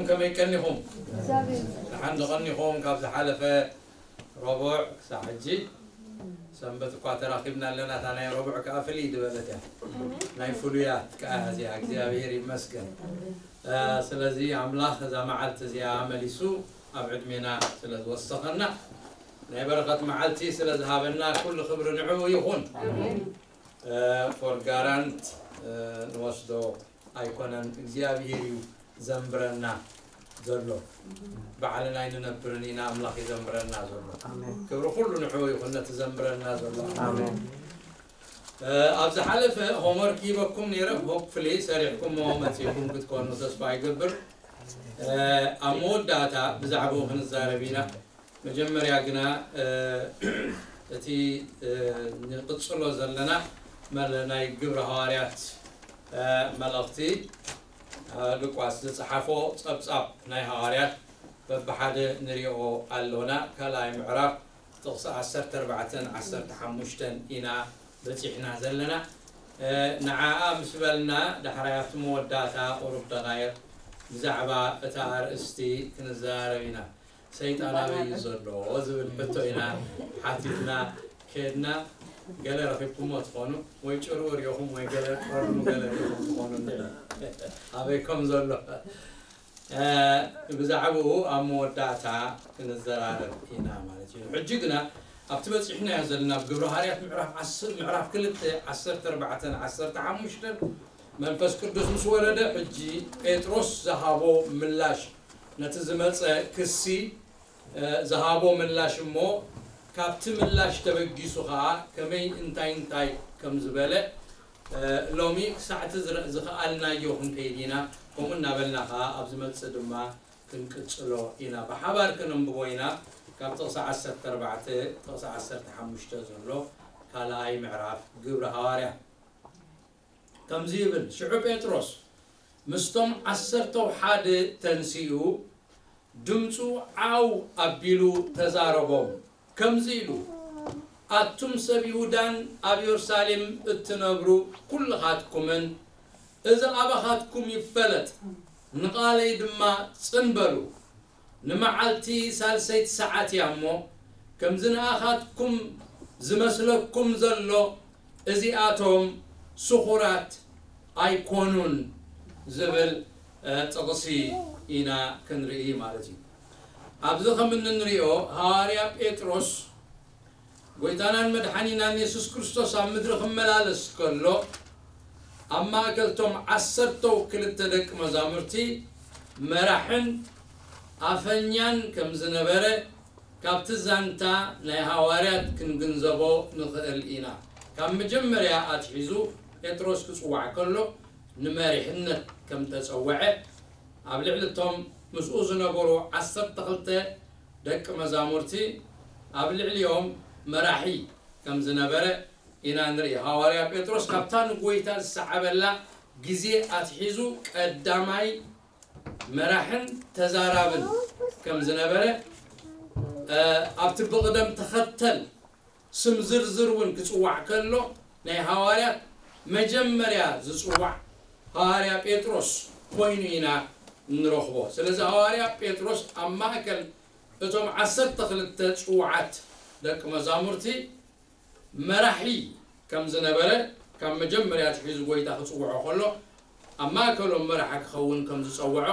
ከመይ ቀኒኹም? ደሓን ዶ ቀኒኹም? ካብ ዝሓለፈ ረቡዕ ክሳብ ሕጂ ሰንበት እኳ ተራኺብና ኣለና። እታ ናይ ረቡዕ ከኣ ፍልይ ዝበለት እያ። ናይ ፍሉያት ከኣ እዚኣ። እግዚኣብሔር ይመስገን። እ፣ ስለዚ ኣምላኽ እዛ መዓልቲ እዚኣ መሊሱ ኣብ ዕድሜና ስለ ዝወሰኸና ናይ በረኸት መዓልቲ ስለ ዝሃበና ኩሉ ክብሪ ንዕኡ ይኹን። እ፣ ፎር ጋራንት፣ እ፣ ንወስዶ ኣይኮነን፣ እግዚኣብሔር እዩ ዘንብረና ዘሎ። ባዕልና ኣይንነብርን ኢና፣ ኣምላኽ እዩ ዘንብረና ዘሎ። ኣሜን። ክብሪ ኩሉ ንዕኡ ይኹን፣ ነቲ ዘንብረና ዘሎ ኣምላኽ። ኣሜን። እ፣ ኣብ ዝሓለፈ ሆምወርክ ሂበኩም ነይረ፣ ሆፕፉሊ ሰሪሕኩሞ መጺኹም ክትኮኑ ተስፋ ይገብር። እ፣ ኣብ መወዳእታ ብዛዕባኡ ክንዛረብ ኢና። መጀመርያ ግና፣ እ፣ እቲ፣ እ፣ ንቕጽሎ ዘለና መለ-፣ ናይ ግብረ ሃዋርያት፣ እ፣ መልእኽቲ፣ እ፣ ሉቃስ ዝጸሓፎ ጸብጻብ ናይ ሃዋርያት በብሓደ ንሪኦ ኣሎና። ካልኣይ ምዕራፍ ጥቕሲ ዓሰርተ ኣርባዕተን ዓሰርተ ሓሙሽተን ኢና በጺሕና ዘለና። እ፣ ንዓኣ ምስ በልና ዳሕራይ ኣብቲ መወዳእታ ቁሩብ ደቓይቕ ብዛዕባ እታ ኣርእስቲ ክንዛረብ ኢና። ሰይጣን ኣበይ እዩ ዘሎ ዝብል ሕቶ ኢና ሓቲትና ከድና። ገለ ረኺብኩሞ ትኾኑ፣ ወይ ጭርኡ ሪኢኹም፣ ወይ ገለ ቀርኑ ገለ ሪኢኹም ትኾኑ፣ እንድዒ ኣበይ ከም ዘሎ። እ፣ ብዛዕባኡ ኣብ መወዳእታ ክንዘራረብ ኢና ማለት እዩ። ሕጂ ግና ኣብቲ በጺሕናዮ ዘለና ኣብ ግብረ ሃዋርያት ምዕራፍ ዓስር፣ ምዕራፍ ክልተ፣ ዓሰርተ ኣርባዕተን ዓሰርተ ሓሙሽተን መንፈስ ቅዱስ ምስ ወረደ፣ ሕጂ ጴጥሮስ ዝሃቦ ምላሽ ነቲ ዝመጸ ክሲ፣ እ፣ ዝሃቦ ምላሽ እሞ ካብቲ ምላሽ ተበጊሱ ኸኣ ከመይ እንታይ እንታይ ከም ዝበለ፣ እ፣ ሎሚ ክሳዕቲ ዝረ-፣ ዝኸኣልናዮ ክንከይድ ኢና። ከምኡ እናበልና ኸኣ ኣብ ዝመጽእ ድማ ክንቅጽሎ ኢና። ብሓባር ከነንብቦ ኢና። ካብ ጥቕሲ ዓሰርተ ኣርባዕተ፣ ጥቕሲ ዓሰርተ ሓሙሽተ ዘሎ ካልኣይ ምዕራፍ ግብረ ሃዋርያ ከምዚ ይብል፣ ሽዑ ጴጥሮስ ምስቶም ዓሰርተው ሓደ ተንሲኡ፣ ድምፁ ዓው ኣቢሉ ተዛረቦም፣ ከምዚ ኢሉ፣ ኣቱም ሰብ ይሁዳን ኣብ የሩሳሌም እትነብሩ ኩልኻትኩምን፣ እዚ ኣባኻትኩም ይፈለጥ፣ ንቓለይ ድማ ጽን በሉ። ንመዓልቲ ሳልሰይቲ ሰዓት እያ እሞ፣ ከምዚ ንኣኻትኩም ዝመስለኩም ዘሎ፣ እዚኣቶም ስኹራት ኣይኮኑን ዝብል፣ እ፣ ጥቕሲ ኢና ክንርኢ ማለት እዩ። ኣብዚ ከም እንንሪኦ፣ ሃዋርያ ጴጥሮስ ጎይታናን መድሓኒናን የሱስ ክርስቶስ ኣብ ምድሪ ክመላለስ ከሎ፣ ኣብ ማእከል እቶም ዓሰርተው ክልተ ደቂ መዛሙርቲ መራሕን ኣፈኛን ከም ዝነበረ ካብቲ ዛንታ ናይ ሃዋርያት ክንግንዘቦ ንኽእል ኢና። ካብ መጀመርያ ኣትሒዙ ጴጥሮስ ክጽዋዕ ከሎ ንመሪሕነት ከም ተጸውዐ፣ ኣብ ልዕሊ እቶም ምስኡ ዝነበሩ ዓሰርተ ክልተ ደቂ መዛሙርቲ ኣብ ልዕሊኦም መራሒ ከም ዝነበረ ኢና ንርኢ። ሃዋርያ ጴጥሮስ ካብታ ንጎይታ ዝሰዓበላ ግዜ ኣትሒዙ ቀዳማይ መራሕን ተዛራብን ከም ዝነበረ፣ እ፣ ኣብቲ ብቕደም ተኸተል ስም ዝርዝር እውን ክጽዋዕ ከሎ፣ ናይ ሃዋርያት መጀመርያ ዝጽዋዕ ሃዋርያ ጴጥሮስ ኮይኑ ኢና እንረኽቦ። ስለዚ ሃዋርያ ጴጥሮስ ኣብ ማእከል እቶም ዓሰርተ ክልተ ጽውዓት ደቂ መዛሙርቲ መራሒ ከም ዝነበረ፣ ካብ መጀመርያ ኣትሒዙ ጎይታ ክጽውዖ ከሎ፣ ኣብ ማእከሎም መራሒ ክኸውን ከም ዝጸውዖ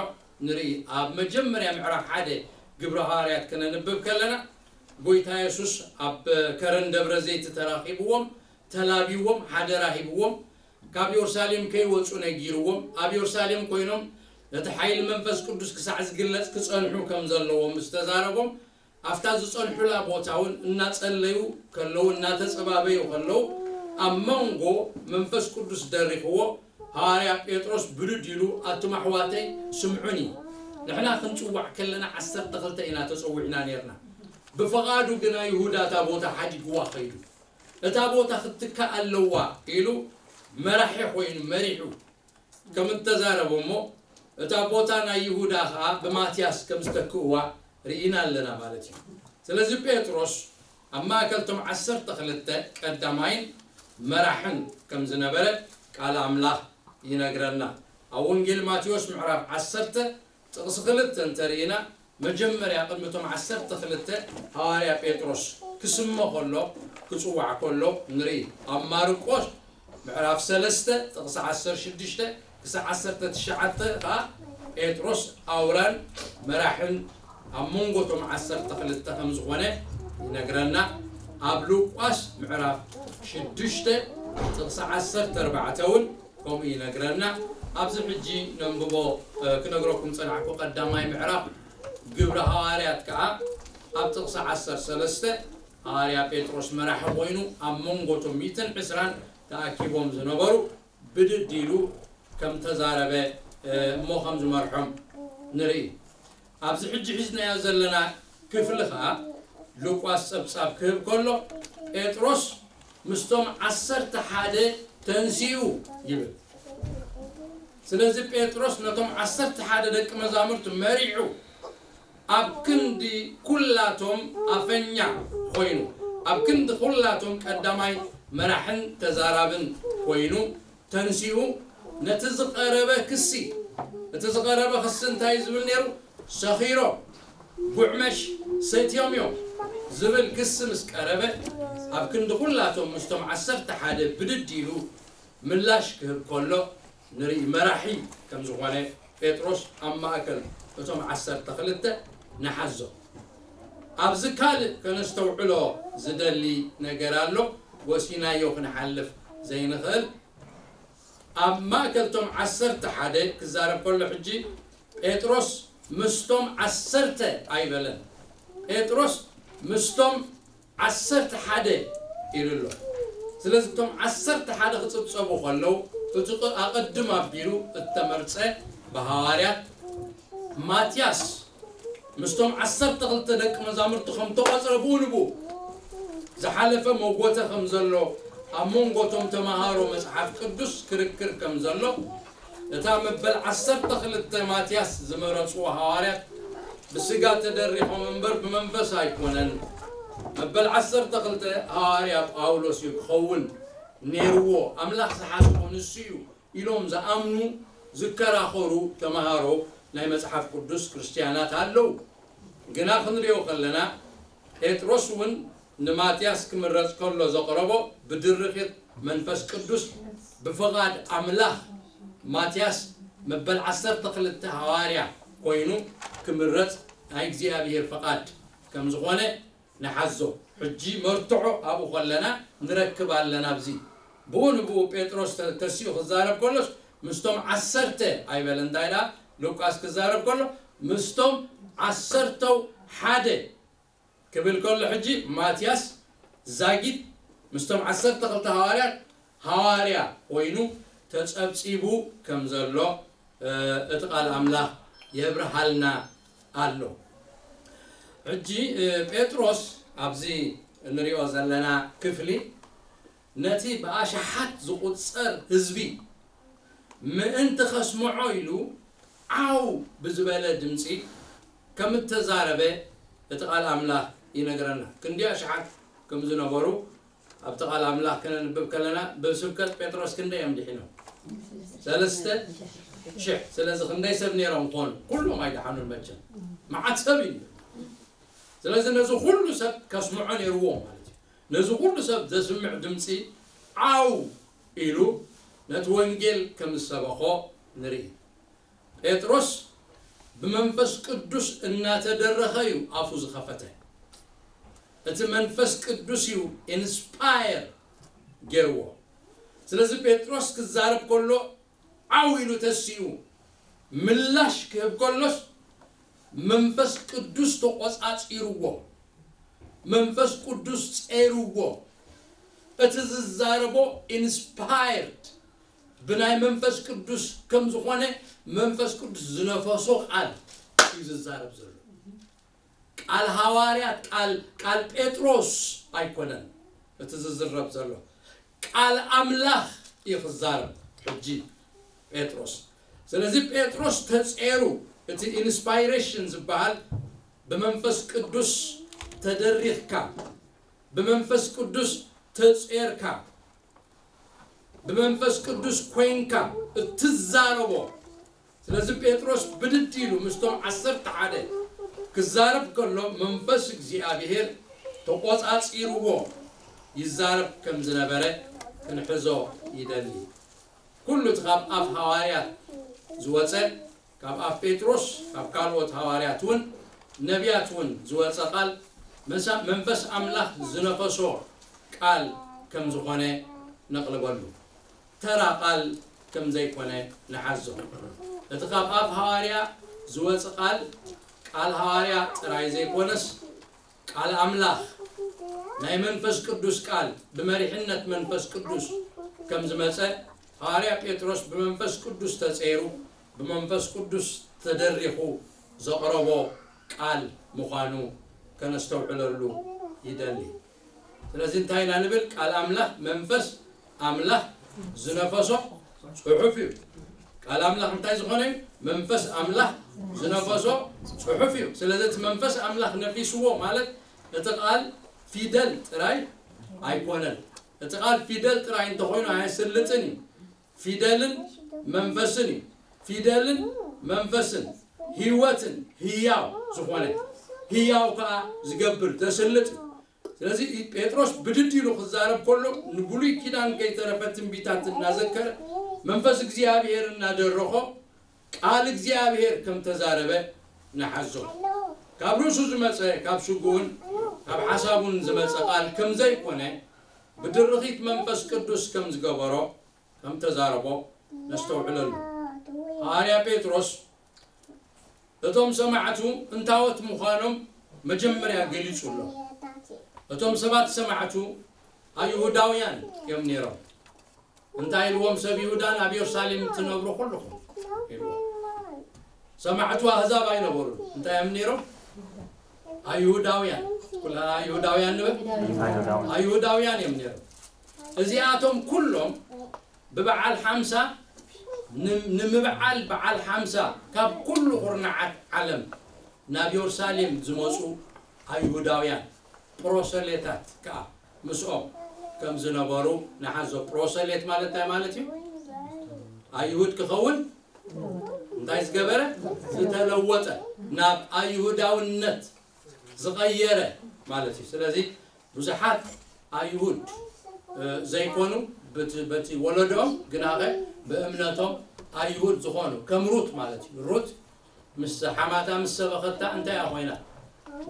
ንርኢ። ኣብ መጀመርያ ምዕራፍ ሓደ ግብረ ሃዋርያት ክነንብብ ከለና፣ ጎይታ የሱስ ኣብ ከረን ደብረ ዘይት ተራኺብዎም፣ ተላብይዎም፣ ሓደራ ሂብዎም፣ ካብ የሩሳሌም ከይወጹ ነጊርዎም፣ ኣብ የሩሳሌም ኮይኖም ነቲ ሓይሊ መንፈስ ቅዱስ ክሳዕ ዝግለጽ ክጸንሑ ከም ዘለዎም ምስ ተዛረቦም፣ ኣብታ ዝጸንሑላ ቦታ እውን እናጸለዩ ከለዉ፣ እናተጸባበዩ ከለዉ፣ ኣብ መንጎ መንፈስ ቅዱስ ደሪኽዎ፣ ሃዋርያ ጴጥሮስ ብድድ ኢሉ፣ ኣቱም ኣሕዋተይ ስምዑኒ፣ ንሕና ክንጽዋዕ ከለና ዓሰርተ ክልተ ኢና ተጸዊዕና ነይርና። ብፍቓዱ ግና ይሁዳ እታ ቦታ ሓዲግዋ ኸይዱ። እታ ቦታ ክትትካእ ኣለዋ ኢሉ መራሒ ኮይኑ መሪሑ ከም እተዛረቦ እሞ፣ እታ ቦታ ናይ ይሁዳ ኸኣ ብማትያስ ከም ዝተክእዋ ርኢና ኣለና ማለት እዩ። ስለዚ ጴጥሮስ ኣብ ማእከል እቶም ዓሰርተ ክልተ ቀዳማይን መራሕን ከም ዝነበረ ቃል ኣምላኽ ይነግረና። ኣብ ወንጌል ማቴዎስ ምዕራፍ ዓሰርተ ጥቕሲ ክልተ እንተርኢና፣ መጀመርያ ቅድሚ እቶም ዓሰርተ ክልተ ሃዋርያ ጴጥሮስ ክስሞ ከሎ፣ ክጽዋዕ ከሎ ንርኢ። ኣብ ማርቆስ ምዕራፍ ሰለስተ ጥቕሲ ዓሰርተ ሽዱሽተ ክሳብ ዓሰርተ ትሽዓተ ከኣ ጴጥሮስ ኣውራን መራሕን ኣብ መንጎ እቶም ዓሰርተ ክልተ ከም ዝኾነ ይነግረና። ኣብ ሉቃስ ምዕራፍ ሽዱሽተ ጥቕሲ ዓሰርተ ኣርባዕተ እውን ከምኡ ይነግረና። ኣብዚ ሕጂ ነንብቦ፣ እ፣ ክነግረኩም ጸናሕኩ። ቀዳማይ ምዕራፍ ግብሪ ሃዋርያት ከኣ ኣብ ጥቕሲ ዓሰርተ ሰለስተ ሃዋርያ ጴጥሮስ መራሒ ኮይኑ ኣብ መንጎ እቶም ሚእትን ዕስራን ተኣኪቦም ዝነበሩ ብድድ ኢሉ ከም ተዛረበ፣ እ፣ እሞ ከም ዝመርሖም ንርኢ። ኣብዚ ሕጂ ሒዝናዮ ዘለና ክፍሊ ኸኣ ሉቃስ ጸብጻብ ክህብ ከሎ፣ ጴጥሮስ ምስቶም ዓሰርተ ሓደ ተንሲኡ ይብል። ስለዚ ጴጥሮስ ነቶም ዓሰርተ ሓደ ደቂ መዛሙርቱ መሪሑ ኣብ ክንዲ ኩላቶም ኣፈኛ ኮይኑ፣ ኣብ ክንዲ ኩላቶም ቀዳማይ መራሕን ተዛራብን ኮይኑ ተንሲኡ፣ ነቲ ዝቐረበ ክሲ፣ እቲ ዝቐረበ ክሲ እንታይ እዩ ዝብል ነይሩ? ሰኺሮም፣ ጉዕመሽ ሰትዮም እዮም ዝብል ክሲ ምስ ቀረበ፣ ኣብ ክንዲ ኩላቶም ምስቶም ዓሰርተ ሓደ ብድድ ኢሉ ምላሽ ክህብ ከሎ ንርኢ። መራሒ ከም ዝኾነ ጴጥሮስ ኣብ ማእከል እቶም ዓሰርተ ክልተ ንሓዞ። ኣብዚ ካልእ ከነስተውዕሎ ዝደሊ ነገር ኣሎ፣ ወሲናዮ ክንሓልፍ ዘይንኽእል። ኣብ ማእከል እቶም ዓሰርተ ሓደ ክዛረብ ከሎ ሕጂ ጴጥሮስ ምስቶም ዓሰርተ ኣይበለን። ጴጥሮስ ምስቶም ዓሰርተ ሓደ ኢሉ ኣሎ። ስለዚ እቶም ዓሰርተ ሓደ ክጽብጸቡ ከለዉ፣ እቲ ቕ-፣ ኣቐድም ኣቢሉ እተመርጸ ብሃዋርያት ማትያስ ምስቶም ዓሰርተ ክልተ ደቂ መዛሙርቲ ከም ተቖጽረ ብኡ ንብኡ ዝሓለፈ መጎተ ከም ዘሎ፣ ኣብ መንጎ እቶም ተማሃሮ መጽሓፍ ቅዱስ ክርክር ከም ዘሎ፣ እታ መበል ዓሰርተ ክልተ ማትያስ ዝመረጽዎ ሃዋርያት ብስጋ ተደሪኾም እምበር ብመንፈስ ኣይኮነን። መበል ዓሰርተ ክልተ ሃዋርያ ጳውሎስ እዩ ክኸውን ነይርዎ፣ ኣምላኽ ዝሓስቦ ንሱ እዩ ኢሎም ዝኣምኑ፣ ዝከራኸሩ ተማሃሮ ናይ መጽሓፍ ቅዱስ ክርስትያናት ኣለዉ። ግና ክንሪኦ ከለና፣ ጴጥሮስ እውን ንማትያስ ክምረጽ ከሎ ዘቕረቦ ብድርኺት መንፈስ ቅዱስ፣ ብፍቓድ ኣምላኽ ማትያስ መበል ዓሰርተ ክልተ ሃዋርያ ኮይኑ ክምረጽ ናይ እግዚኣብሔር ፍቓድ ከም ዝኾነ ንሓዞ። ሕጂ መርትዖ ኣብኡ ከለና ንረክብ ኣለና። ኣብዚ ብኡ ንብኡ ጴጥሮስ ተ-፣ ተሲኡ ክዛረብ ከሎስ ምስቶም ዓሰርተ ኣይበለ። እንታይ ደኣ ሉቃስ ክዛረብ ከሎ ምስቶም ዓሰርተው ሓደ ክብል ከሎ፣ ሕጂ ማትያስ ዛጊት ምስቶም ዓሰርተ ክልተ ሃዋርያት ሃዋርያ ኮይኑ ተጸብጺቡ ከም ዘሎ፣ እ፣ እቲ ቃል ኣምላኽ የብርሃልና ኣሎ። ሕጂ፣ እ፣ ጴጥሮስ ኣብዚ እንሪኦ ዘለና ክፍሊ ነቲ ብኣሽሓት ዝቑጸር ህዝቢ ምእንቲ ከስምዖ ኢሉ ዓው ብዝበለ ድምጺ ከም እተዛረበ እቲ ቃል ኣምላኽ ይነግረና። ክንደይ ኣሽሓት ከም ዝነበሩ ኣብቲ ቃል ኣምላኽ ከነንብብ ከለና፣ ብስብከት ጴጥሮስ ክንደይ እዮም ድሒኖም? ሰለስተ ሽሕ። ስለዚ ክንደይ ሰብ ነይሮም ኮኑ? ኩሎም ኣይደሓኑን መቸም። መዓት ሰብ እዩ። ስለዚ ነዚ ኩሉ ሰብ ከስምዖ ነይርዎ ማለት እዩ። ነዚ ኩሉ ሰብ ዘስምዕ ድምጺ ዓው ኢሉ ነቲ ወንጌል ከም ዝሰበኾ ንርኢ። ጴጥሮስ ብመንፈስ ቅዱስ እናተደረኸ እዩ ኣፉ ዝኸፈተ። እቲ መንፈስ ቅዱስ እዩ ኢንስፓየር ገይርዎ። ስለዚ ጴጥሮስ ክዛረብ ከሎ ዓው ኢሉ ተሲኡ ምላሽ ክህብ ከሎስ መንፈስ ቅዱስ ተቖጻጺርዎ፣ መንፈስ ቅዱስ ጸይርዎ። እቲ ዝዛረቦ ኢንስፓየርድ ብናይ መንፈስ ቅዱስ ከም ዝኾነ መንፈስ ቅዱስ ዝነፈሶ ቃል እዩ ዝዛረብ ዘሎ። ቃል ሃዋርያት፣ ቃል፣ ቃል ጴጥሮስ ኣይኮነን እቲ ዝዝረብ ዘሎ። ቃል ኣምላኽ እዩ ክዛረብ ሕጂ ጴጥሮስ። ስለዚ ጴጥሮስ ተጼሩ፣ እቲ ኢንስፓይሬሽን ዝበሃል ብመንፈስ ቅዱስ ተደሪኽካ፣ ብመንፈስ ቅዱስ ተጼርካ፣ ብመንፈስ ቅዱስ ኮይንካ እትዛረቦ ስለዚ ጴጥሮስ ብድድ ኢሉ ምስቶም ዓሰርተ ሓደ ክዛረብ ከሎ መንፈስ እግዚኣብሔር ተቆጻጺርዎ ይዛረብ ከም ዝነበረ ክንሕዞ ይደሊ። ኩሉ እቲ ካብ ኣፍ ሃዋርያት ዝወጸ፣ ካብ ኣፍ ጴጥሮስ፣ ካብ ካልኦት ሃዋርያት እውን፣ ነቢያት እውን ዝወጸ ቃል መሳ-፣ መንፈስ ኣምላኽ ዝነፈሶ ቃል ከም ዝኾነ ነቕልበሉ። ተራ ቃል ከም ዘይኮነ ንሓዞ። እቲ ካብ ኣፍ ሃዋርያ ዝወጸ ቃል፣ ቃል ሃዋርያ ጥራይ ዘይኮነስ፣ ቃል ኣምላኽ፣ ናይ መንፈስ ቅዱስ ቃል፣ ብመሪሕነት መንፈስ ቅዱስ ከም ዝመጸ፣ ሃዋርያ ጴጥሮስ ብመንፈስ ቅዱስ ተጸይሩ፣ ብመንፈስ ቅዱስ ተደሪኹ ዘቕረቦ ቃል ምዃኑ ከነስተውዕለሉ ይደሊ። ስለዚ እንታይ ኢና ንብል? ቃል ኣምላኽ መንፈስ ኣምላኽ ዝነፈሶ ጽሑፍ እዩ። ቃል ኣምላኽ እንታይ ዝኾነ እዩ? መንፈስ ኣምላኽ ዝነፈሶ ጽሑፍ እዩ። ስለዚ እቲ መንፈስ ኣምላኽ ነፊስዎ ማለት እቲ ቃል ፊደል ጥራይ ኣይኮነን። እቲ ቃል ፊደል ጥራይ እንተኾይኑ ኣየስልጥን እዩ። ፊደልን መንፈስን እዩ። ፊደልን መንፈስን ህይወትን ህያው ዝኾነ ህያው ከዓ ዝገብር ዘስልጥ እዩ። ስለዚ ጴጥሮስ ብድድ ኢሉ ክዛረብ ከሎ ንብሉይ ኪዳን ከይተረፈ ትንቢታት እናዘከረ መንፈስ እግዚኣብሔር እናደረኾ ቃል እግዚኣብሔር ከም ተዛረበ ንሓዞ። ካብ ርእሱ ዝመጸ ካብ ስጉኡን ካብ ሓሳቡን ዝመጸ ቃል ከም ዘይኮነ ብድርኺት መንፈስ ቅዱስ ከም ዝገበሮ ከም ተዛረቦ ነስተውዕለሉ። ሃዋርያ ጴጥሮስ እቶም ሰማዕቱ እንታዎት ምዃኖም መጀመርያ ገሊጹ ኣሎ። እቶም ሰባት ሰማዕቱ ኣይሁዳውያን እዮም ነይሮም። እንታይ ኢልዎም ሰብ ይሁዳ ናብ ኢየሩሳሌም ትነብሩ ኩልኹም ኢልዎም። ሰማዕቱ ኣህዛብ ኣይነበሩን። እንታይ እዮም ነይሮም? ኣይሁዳውያን። ኩላ ኣይሁዳውያን ንበል። ኣይሁዳውያን እዮም ነይሮም። እዚኣቶም ኩሎም ብበዓል ሓምሳ ን-፣ ንምብዓል በዓል ሓምሳ ካብ ኩሉ ኩርናዓት ዓለም ናብ ኢየሩሳሌም ዝመጹ ኣይሁዳውያን ፕሮሰሌታት ከኣ ምስኦም ከም ዝነበሩ ንሓዞ። ፕሮሰሌት ማለት እንታይ ማለት እዩ? ኣይሁድ ክኸውን እንታይ ዝገበረ? ዝተለወጠ፣ ናብ ኣይሁዳውነት ዝቐየረ ማለት እዩ። ስለዚ ብዙሓት ኣይሁድ፣ እ፣ ዘይኮኑ በቲ፣ በቲ ወለዶም ግናኸ ብእምነቶም ኣይሁድ ዝኾኑ ከም ሩት ማለት እዩ። ሩት ምስ ሓማታ ምስ ሰበኸታ እንታይ እያ ኮይና?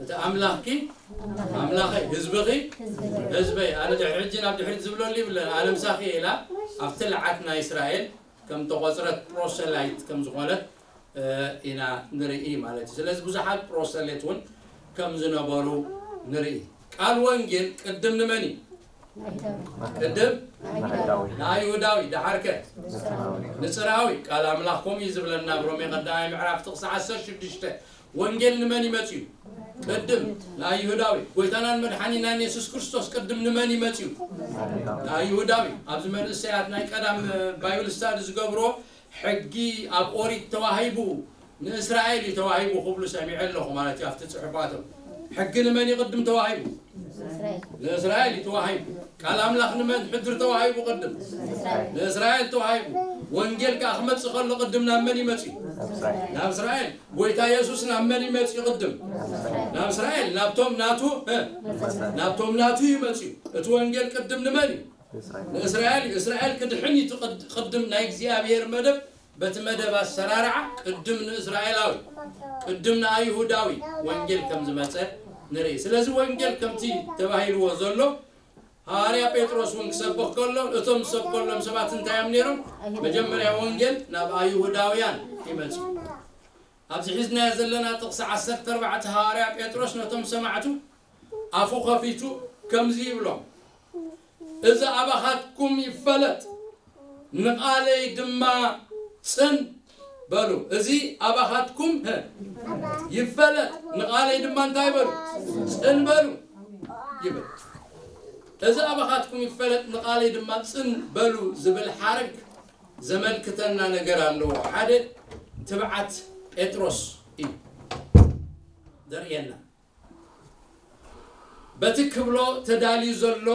እቲ ኣምላኽኪ ኣምላኸይ፣ ህዝብኺ ህዝበይ፣ ኣነ ድሕሪ ሕጂ ናብ ድሕሪት ዝብለሉ ይብለን፣ ኣነ ምሳኺ እየ ኢላ ኣብቲ ልዓት ናይ እስራኤል ከም ተቖጽረት ፕሮሰላይት ከም ዝኾነት፣ እ፣ ኢና ንርኢ ማለት እዩ። ስለዚ ብዙሓት ፕሮሰሌት እውን ከም ዝነበሩ ንርኢ። ቃል ወንጌል ቅድም ንመን እዩ? ቅድም ንኣይሁዳዊ፣ ደሓርከ ንጽርኣዊ። ቃል ኣምላኽ ከምኡ እዩ ዝብለና ኣብ ሮሜ ቀዳማይ ምዕራፍ ጥቕሲ ዓሰርተ ሽዱሽተ። ወንጌል ንመን እዩ መጺኡ? ቅድም ንኣይሁዳዊ። ጎይታናን መድሓኒናን የሱስ ክርስቶስ ቅድም ንመን እዩ መጺኡ? ንኣይሁዳዊ። ኣብዚ መንእሰያት ናይ ቀዳም ባይብል ስታዲ ዝገብሮ ሕጊ ኣብ ኦሪት ተዋሂቡ ንእስራኤል እዩ ተዋሂቡ ክብሉ ሰሚዐ ኣለኹ ማለት እዩ። ኣብቲ ጽሑፋቶም ሕጊ ንመን እዩ ቅድም ተዋሂቡ? ንእስራኤል እዩ ተዋሂቡ። ቃል ኣምላኽ ንመን ሕድሪ ተዋሂቡ ቅድም? ንእስራኤል ተዋሂቡ። ወንጌል ከኣ ክመጽእ ከሎ ቅድም ናብ መን ይመጽእ? ናብ እስራኤል። ጎይታ የሱስ ናብ መን ይመጽእ ቅድም? ናብ እስራኤል። ናብቶም ናቱ፣ እ፣ ናብቶም ናቱ ይመጽእ። እቲ ወንጌል ቅድም ንመን እዩ? ንእስራኤል እዩ። እስራኤል ክድሕን እዩ። እቲ ቅድ-፣ ቅድም ናይ እግዚኣብሔር መደብ በቲ መደብ ኣሰራርዓ ቅድም ንእስራኤላዊ፣ ቅድም ንኣይሁዳዊ ወንጌል ከም ዝመጸ ንርኢ። ስለዚ ወንጌል ከምቲ ተባሂልዎ ዘሎ ሃዋርያ ጴጥሮስ እውን ክሰብኽ ከሎ እቶም ዝሰብከሎም ሰባት እንታይ እዮም ነይሮም? መጀመርያ ወንጌል ናብ ኣይሁዳውያን ይመጽእ። ኣብዚ ሒዝናዮ ዘለና ጥቕሲ ዓሰርተ ኣርባዕተ ሃዋርያ ጴጥሮስ ነቶም ሰማዕቱ ኣፉ ኸፊቱ ከምዚ ይብሎም፣ "እዚ ኣባኻትኩም ይፈለጥ፣ ንቓለይ ድማ ጽን በሉ። እዚ ኣባኻትኩም፣ ህ፣ ይፈለጥ፣ ንቓለይ ድማ እንታይ በሉ? ጽን በሉ" ይብል። "እዚ ኣባኻትኩም ይፈለጥ፣ ንቓለይ ድማ ጽን በሉ" ዝብል ሓረግ ዘመልክተና ነገር ኣለዎ። ሓደ ትብዓት ጴጥሮስ እዩ ዘርእየና። በቲ ክብሎ ተዳልዩ ዘሎ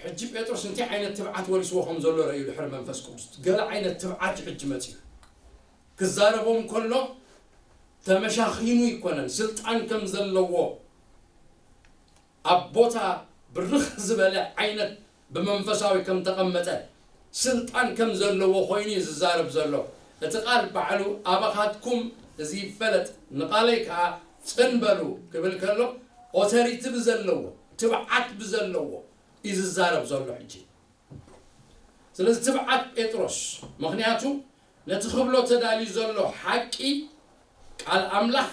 ሕጂ ጴጥሮስ እንታይ ዓይነት ትብዓት ወሪስዎ ከም ዘሎ ረእዩ። ድሕሪ መንፈስ ቅዱስ ገለ ዓይነት ትብዓት እዩ ሕጂ መጺኡ። ክዛረቦም ከሎ ተመሻኺኑ ኣይኮነን። ስልጣን ከም ዘለዎ ኣብ ቦታ ብርኽ ዝበለ ዓይነት ብመንፈሳዊ ከም ተቐመጠ ስልጣን ከም ዘለዎ ኮይኑ እዩ ዝዛረብ ዘሎ። እቲ ቃል ባዕሉ ኣባኻትኩም እዚ ይፈለጥ፣ ንቓለይ ከዓ ጽን በሉ ክብል ከሎ ኦቶሪቲ ብዘለዎ ትብዓት ብዘለዎ እዩ ዝዛረብ ዘሎ ሕጂ። ስለዚ ትብዓት ጴጥሮስ፣ ምኽንያቱ ነቲ ክብሎ ተዳልዩ ዘሎ ሓቂ ቃል ኣምላኽ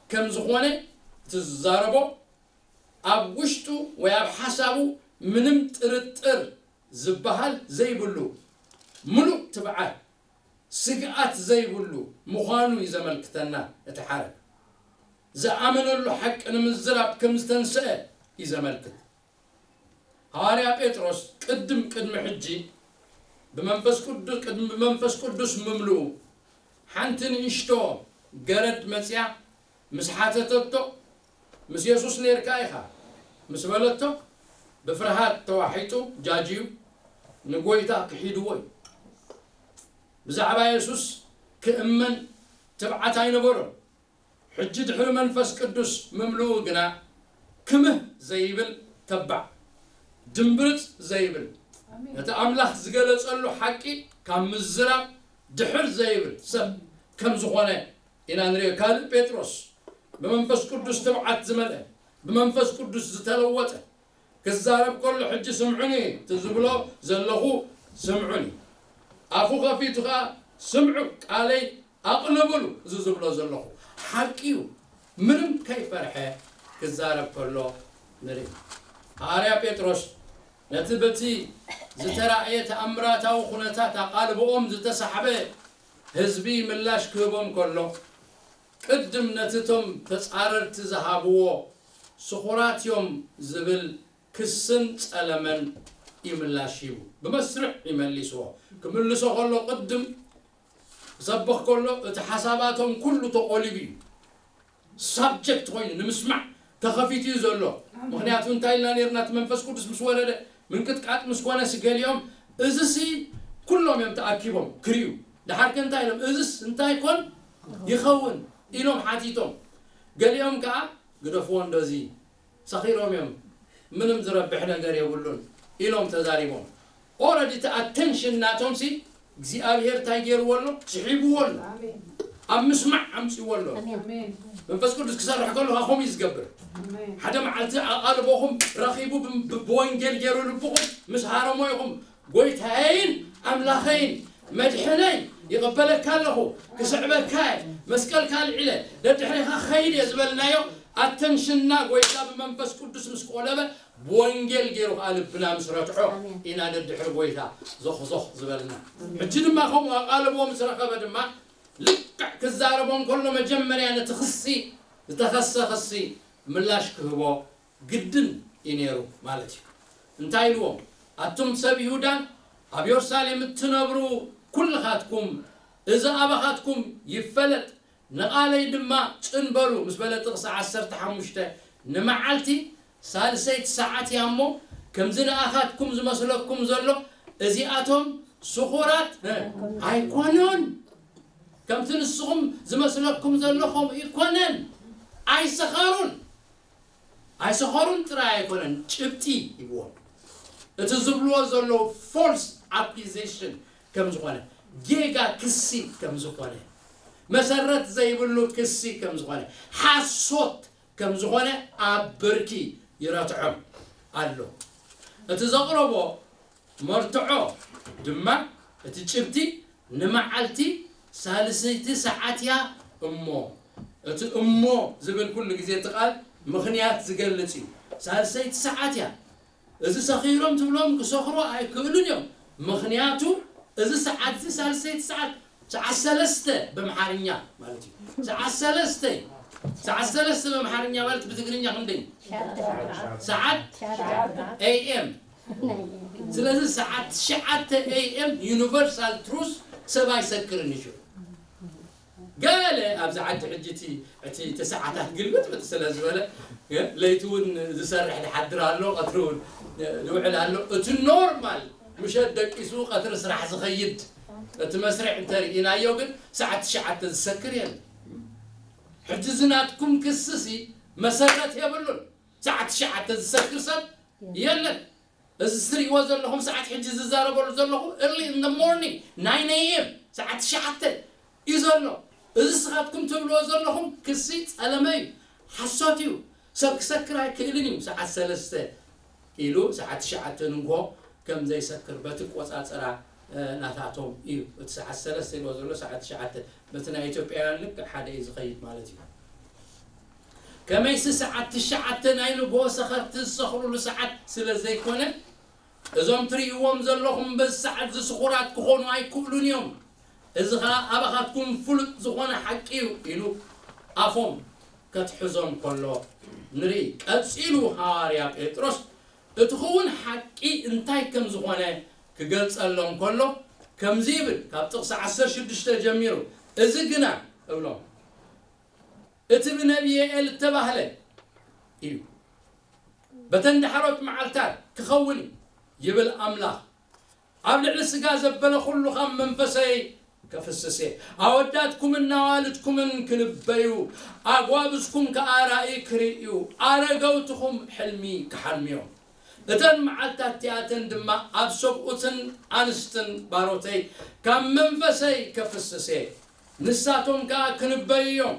ከም ዝኾነ እቲ ዝዛረቦ ኣብ ውሽጡ ወይ ኣብ ሓሳቡ ምንም ጥርጥር ዝበሃል ዘይብሉ ምሉእ ትብዓት ስግኣት ዘይብሉ ምዃኑ እዩ ዘመልክተና። እቲ ሓረግ ዝኣመነሉ ሓቂ ንምዝራብ ከም ዝተንስአ እዩ ዘመልክት። ሃዋርያ ጴጥሮስ ቅድም ቅድሚ ሕጂ ብመንፈስ ቅዱስ ቅድሚ ብመንፈስ ቅዱስ ምምልኡ ሓንቲ ንእሽቶ ገረድ መጽያ ምስ ሓተተቶ፣ ምስ የሱስ ኔርካ ኢኻ ምስ በለቶ፣ ብፍርሃት ተዋሒጡ ጃጅዩ ንጎይታ ክሒድዎ እዩ። ብዛዕባ የሱስ ክእመን ትብዓት ኣይነበሮን። ሕጂ ድሕሪ መንፈስ ቅዱስ ምምልኡ ግና ክምህ ዘይብል ተባዕ፣ ድምብርጽ ዘይብል፣ ነቲ ኣምላኽ ዝገለጸሉ ሓቂ ካብ ምዝራብ ድሕር ዘይብል ሰብ ከም ዝኾነ ኢና ንሪኦ። ካልእ ጴጥሮስ ብመንፈስ ቅዱስ ትብዓት ዝመልአ፣ ብመንፈስ ቅዱስ ዝተለወጠ ክዛረብ ከሎ ሕጂ ስምዑኒ እቲ ዝብሎ ዘለኹ ስምዑኒ፣ ኣፉ ከፊቱ ኸዓ ስምዑ ቃለይ ኣቕልብሉ እዚ ዝብሎ ዘለኹ ሓቂ እዩ። ምንም ከይፈርሐ ክዛረብ ከሎ ንርኢ። ሃዋርያ ጴጥሮስ ነቲ በቲ ዝተራእየ ተኣምራታዊ ኩነታት ኣቓልብኦም ዝተሳሕበ ህዝቢ ምላሽ ክህቦም ከሎ ቅድም ነቲ እቶም ተጻረርቲ ዝሃብዎ ስኹራት እዮም ዝብል ክስን ጸለመን እዩ ምላሽ ሂቡ። ብመስርዕ ይመሊስዎ። ክምልሶ ከሎ ቅድም ክሰብኽ ከሎ እቲ ሓሳባቶም ኩሉ ተቖሊቡ እዩ። ሳብጀክት ኮይኑ ንምስማዕ ተኸፊቱ እዩ ዘሎ። ምኽንያቱ እንታይ ኢልና ነርና? እቲ መንፈስ ቅዱስ ምስ ወረደ ምንቅጥቃጥ ምስ ኮነስ ገሊኦም እዝሲ ኩሎም እዮም ተኣኪቦም ክርእዩ። ደሓር ከ እንታይ ኢሎም? እዝስ እንታይ ኮን ይኸውን ኢሎም ሓቲቶም። ገሊኦም ከዓ ግደፍዎ እንዶ እዚ ሰኺሮም እዮም፣ ምንም ዝረብሕ ነገር የብሉን ኢሎም ተዛሪቦም። ኦረዲ እቲ ኣቴንሽን ናቶም ሲ እግዚኣብሔር እንታይ ገይርዎ ኣሎ? ስሒብዎ ኣሎ። ኣብ ምስማዕ ኣምፅዎ ኣሎ። መንፈስ ቅዱስ ክሰርሕ ከሎ ከምኡ እዩ ዝገብር። ሓደ መዓልቲ ኣቓልቦኹም ረኺቡ ብ- ብ- ብወንጌል ገይሩ ልብኹም ምስ ሃረሞ ኢኹም ጎይታየይን ኣምላኸይን መድሕነይ ይቕበለካ ኣለኹ፣ ክስዕበካ እየ፣ መስቀልካ ኣልዒለ ደድሕሬኻ ክኸይድ እየ ዝበልናዮ ኣተንሽንና ጎይታ ብመንፈስ ቅዱስ ምስ ቆለበ ብወንጌል ገይሩ ከዓ ልብና ምስ ረትዖ ኢና ደድሕሪ ጎይታ ዞኽዞኽ ዝበልና። ሕጂ ድማ ከምኡ ኣቓልቦ ምስ ረኸበ ድማ ልክዕ ክዛረቦ እንከሎ መጀመርያ ነቲ ክሲ ዝተኸሰ ክሲ ምላሽ ክህቦ ግድን እዩ ነይሩ ማለት እዩ። እንታይ ኢልዎም? ኣቱም ሰብ ይሁዳን ኣብ የሩሳሌም እትነብሩ ኩልኻትኩም እዚ ኣባኻትኩም ይፈለጥ፣ ንቓለይ ድማ ጽን በሉ ምስ በለ ጥቕሲ ዓሰርተ ሓሙሽተ ንመዓልቲ ሳልሰይቲ ሰዓት እያ እሞ ከምዚ ንኣኻትኩም ዝመስለኩም ዘሎ እዚኣቶም ስኹራት ኣይኮኑን። ከምቲ ንስኹም ዝመስለኩም ዘሎ ከምኡ ኣይኮነን። ኣይሰኸሩን። ኣይሰኸሩን ጥራይ ኣይኮነን፣ ጭብጢ ይብዎም። እቲ ዝብልዎ ዘለዉ ፎልስ ኣኪዜሽን ከም ዝኾነ፣ ጌጋ ክሲ ከም ዝኾነ፣ መሰረት ዘይብሉ ክሲ ከም ዝኾነ፣ ሓሶት ከም ዝኾነ ኣብ ብርኪ ይረትዖም ኣሎ። እቲ ዘቕረቦ መርትዖ ድማ እቲ ጭብጢ ንመዓልቲ ሳልሰይቲ ሰዓት እያ እሞ፣ እቲ እሞ ዝብል ኩሉ ግዜ እቲ ቃል ምኽንያት ዝገልጽ እዩ። ሳልሰይቲ ሰዓት እያ። እዚ ሰኺሮም ትብሎም ክሰኽሩ ኣይክእሉን እዮም። ምኽንያቱ እዚ ሰዓት እዚ ሳልሰይቲ ሰዓት፣ ሰዓት ሰለስተ በምሓርኛ ማለት እዩ። ሰዓት ሰለስተ፣ ሰዓት ሰለስተ በምሓርኛ ማለት ብትግርኛ ክንደይ? ሰዓት ኤ ኤም። ስለዚ ሰዓት ትሽዓተ ኤ ኤም ዩኒቨርሳል ትሩዝ ሰብ ኣይሰክርን እዩ። ገለ ኣብዚ ዓዲ ሕጂ እቲ እቲ እቲ ሰዓታት ግልብጥብጥ ስለ ዝበለ ለይቲ እውን ዝሰርሕ ዝሓድር ኣሎ፣ ቀትሪ እውን ዝውዕል ኣሎ። እቲ ኖርማል ምሸት ደቂሱ ቀትሪ ስራሕ ዝኸይድ እቲ መስርዕ እንተርኢናዮ ግን ሰዓት ትሽዓተ ዝሰክር የለን። ሕጂ እዚ ናትኩም ክስሲ መሰረት የብሉን። ሰዓት ትሽዓተ ዝሰክር ሰብ የለን። እዚ ትሪእዎ ዘለኹም ሰዓት ሕጂ ዝዛረበሉ ዘለኹ early in the morning nine a.m. ሰዓት ትሽዓተ እዩ ዘሎ። እዚ ስኻትኩም ትብልዎ ዘለኹም ክሲ ጸለመ እዩ፣ ሓሶት እዩ። ሰብ ክሰክር ኣይክእልን እዩ። ሰዓት ሰለስተ ኢሉ ሰዓት ትሽዓተ ንግሆ ከም ዘይሰክር በቲ ቆጻጸራ ናታቶም እዩ። እቲ ሰዓት ሰለስተ ኢልዎ ዘሎ ሰዓት ትሽዓተ በቲ ናይ ኢትዮጵያውያን ልክዕ ሓደ እዩ ዝኸይድ ማለት እዩ። ከመይሲ ሰዓት ትሽዓተ ናይ ንግሆ ሰኸርቲ ዝሰኽሩሉ ሰዓት ስለ ዘይኮነ እዞም ትርእይዎም ዘለኹም በዚ ሰዓት እዚ ስኹራት ክኾኑ ኣይክእሉን እዮም። እዚ ኸኣ ኣባኻትኩም ፍሉጥ ዝኾነ ሓቂ እዩ ኢሉ ኣፎም ከትሕዞም ከሎ ንርኢ። ቀጺሉ ሃዋርያ ጴጥሮስ እቲ ክውን ሓቂ እንታይ ከም ዝኾነ ክገልጸሎም ከሎ ከምዚ ይብል፣ ካብ ጥቕሲ ዓሰርተ ሽዱሽተ ጀሚሩ፣ እዚ ግና እብሎም እቲ ብነቢይ ዮኤል እተባህለ እዩ። በተን ዳሕሮት መዓልታት ክኸውን እዩ ይብል ኣምላኽ። ኣብ ልዕሊ ስጋ ዘበለ ኩሉ ካብ መንፈሰይ ከፍስስ እየ። ኣወዳትኩምን ኣዋልድኩምን ክንበዩ፣ ኣጓብዝኩም ከኣ ራእይ ክርእዩ፣ ኣረገውትኹም ሕልሚ ክሓልምዮም። እተን መዓልታት እቲኣተን ድማ ኣብ ሰብኡትን ኣንስትን ባሮተይ ካብ መንፈሰይ ከፍስስ እየ። ንሳቶም ከኣ ክንበዩ እዮም።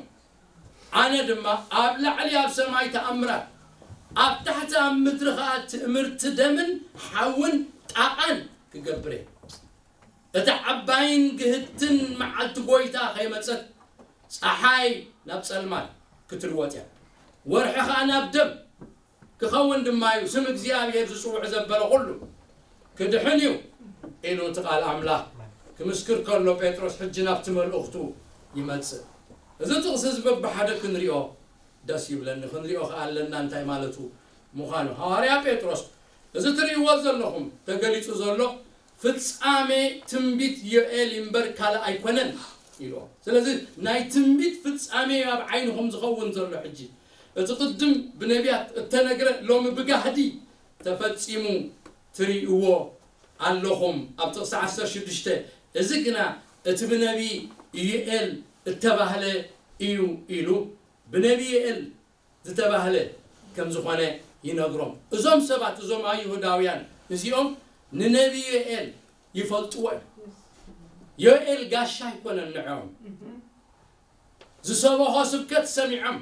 ኣነ ድማ ኣብ ላዕሊ ኣብ ሰማይ ተኣምራት፣ ኣብ ታሕቲ ኣብ ምድሪ ኸኣ ትእምርቲ ደምን ሓውን ጣቓን ክገብር እየ። እታ ዓባይን ግህድትን መዓልቲ ጐይታ ኸይመጸት፣ ጸሓይ ናብ ጸልማት ክትልወጥ እያ፣ ወርሒ ኸኣ ናብ ደም ክኸውን ድማ እዩ። ስም እግዚኣብሔር ዝጽውዕ ዘበለ ኹሉ ክድሕን እዩ ኢሉ እቲ ቃል ኣምላኽ ክምስክር ከሎ ጴጥሮስ ሕጂ ናብቲ መልእኽቱ ይመጽእ። እዚ ጥቕሲ እዚ በብሓደ ክንሪኦ ደስ ይብለኒ፣ ክንሪኦ ከኣ ኣለና እንታይ ማለቱ ምዃኑ። ሃዋርያ ጴጥሮስ እዚ ትርእይዎ ዘለኹም ተገሊጹ ዘሎ ፍጻሜ ትንቢት ዮኤል እምበር ካልእ ኣይኮነን ኢልዎ። ስለዚ ናይ ትንቢት ፍጻሜ እዩ ኣብ ዓይንኹም ዝኸውን ዘሎ። ሕጂ እቲ ቅድም ብነቢያት እተነግረ ሎሚ ብጋህዲ ተፈጺሙ ትርእይዎ ኣለኹም። ኣብ ጥቕሲ ዓሰርተ ሽዱሽተ እዚ ግና እቲ ብነቢ ዮኤል እተባህለ እዩ ኢሉ ብነቢ ዮኤል ዝተባህለ ከም ዝኾነ ይነግሮም። እዞም ሰባት እዞም ኣይሁዳውያን እዚኦም ንነቢ ዮኤል ይፈልጥዎ እዮም። ዮኤል ጋሻ ኣይኮነን ንዕኦም። ዝሰበኾ ስብከት ሰሚዖም፣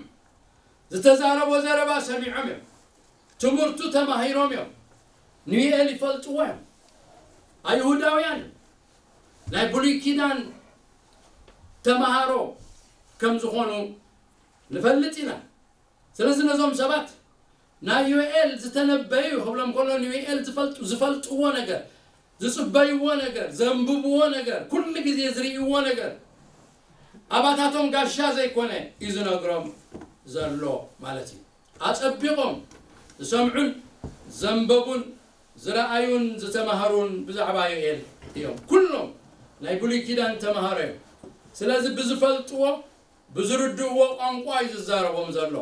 ዝተዛረቦ ዘረባ ሰሚዖም እዮም። ትምህርቱ ተማሂሮም እዮም። ንዮኤል ይፈልጥዎ እዮም። ኣይሁዳውያን እዮም። ናይ ብሉይ ኪዳን ተምሃሮ ከም ዝኾኑ ንፈልጥ ኢና። ስለዚ ነዞም ሰባት ናይ ዮኤል ዝተነበዩ ክብሎም ከሎ ንዮኤል ዝፈልጡ ዝፈልጥዎ ነገር፣ ዝጽበይዎ ነገር፣ ዘንብብዎ ነገር፣ ኩሉ ግዜ ዝርእይዎ ነገር ኣባታቶም ጋሻ ዘይኮነ እዩ ዝነግሮም ዘሎ ማለት እዩ። ኣጸቢቖም ዝሰምዑን ዘንበቡን ዝረኣዩን ዝተማሃሩን ብዛዕባ ዮኤል እዮም። ኩሎም ናይ ብሉይ ኪዳን ተማሃሮ እዮም። ስለዚ ብዝፈልጥዎ ብዝርድእዎ ቋንቋ እዩ ዝዛረቦም ዘሎ።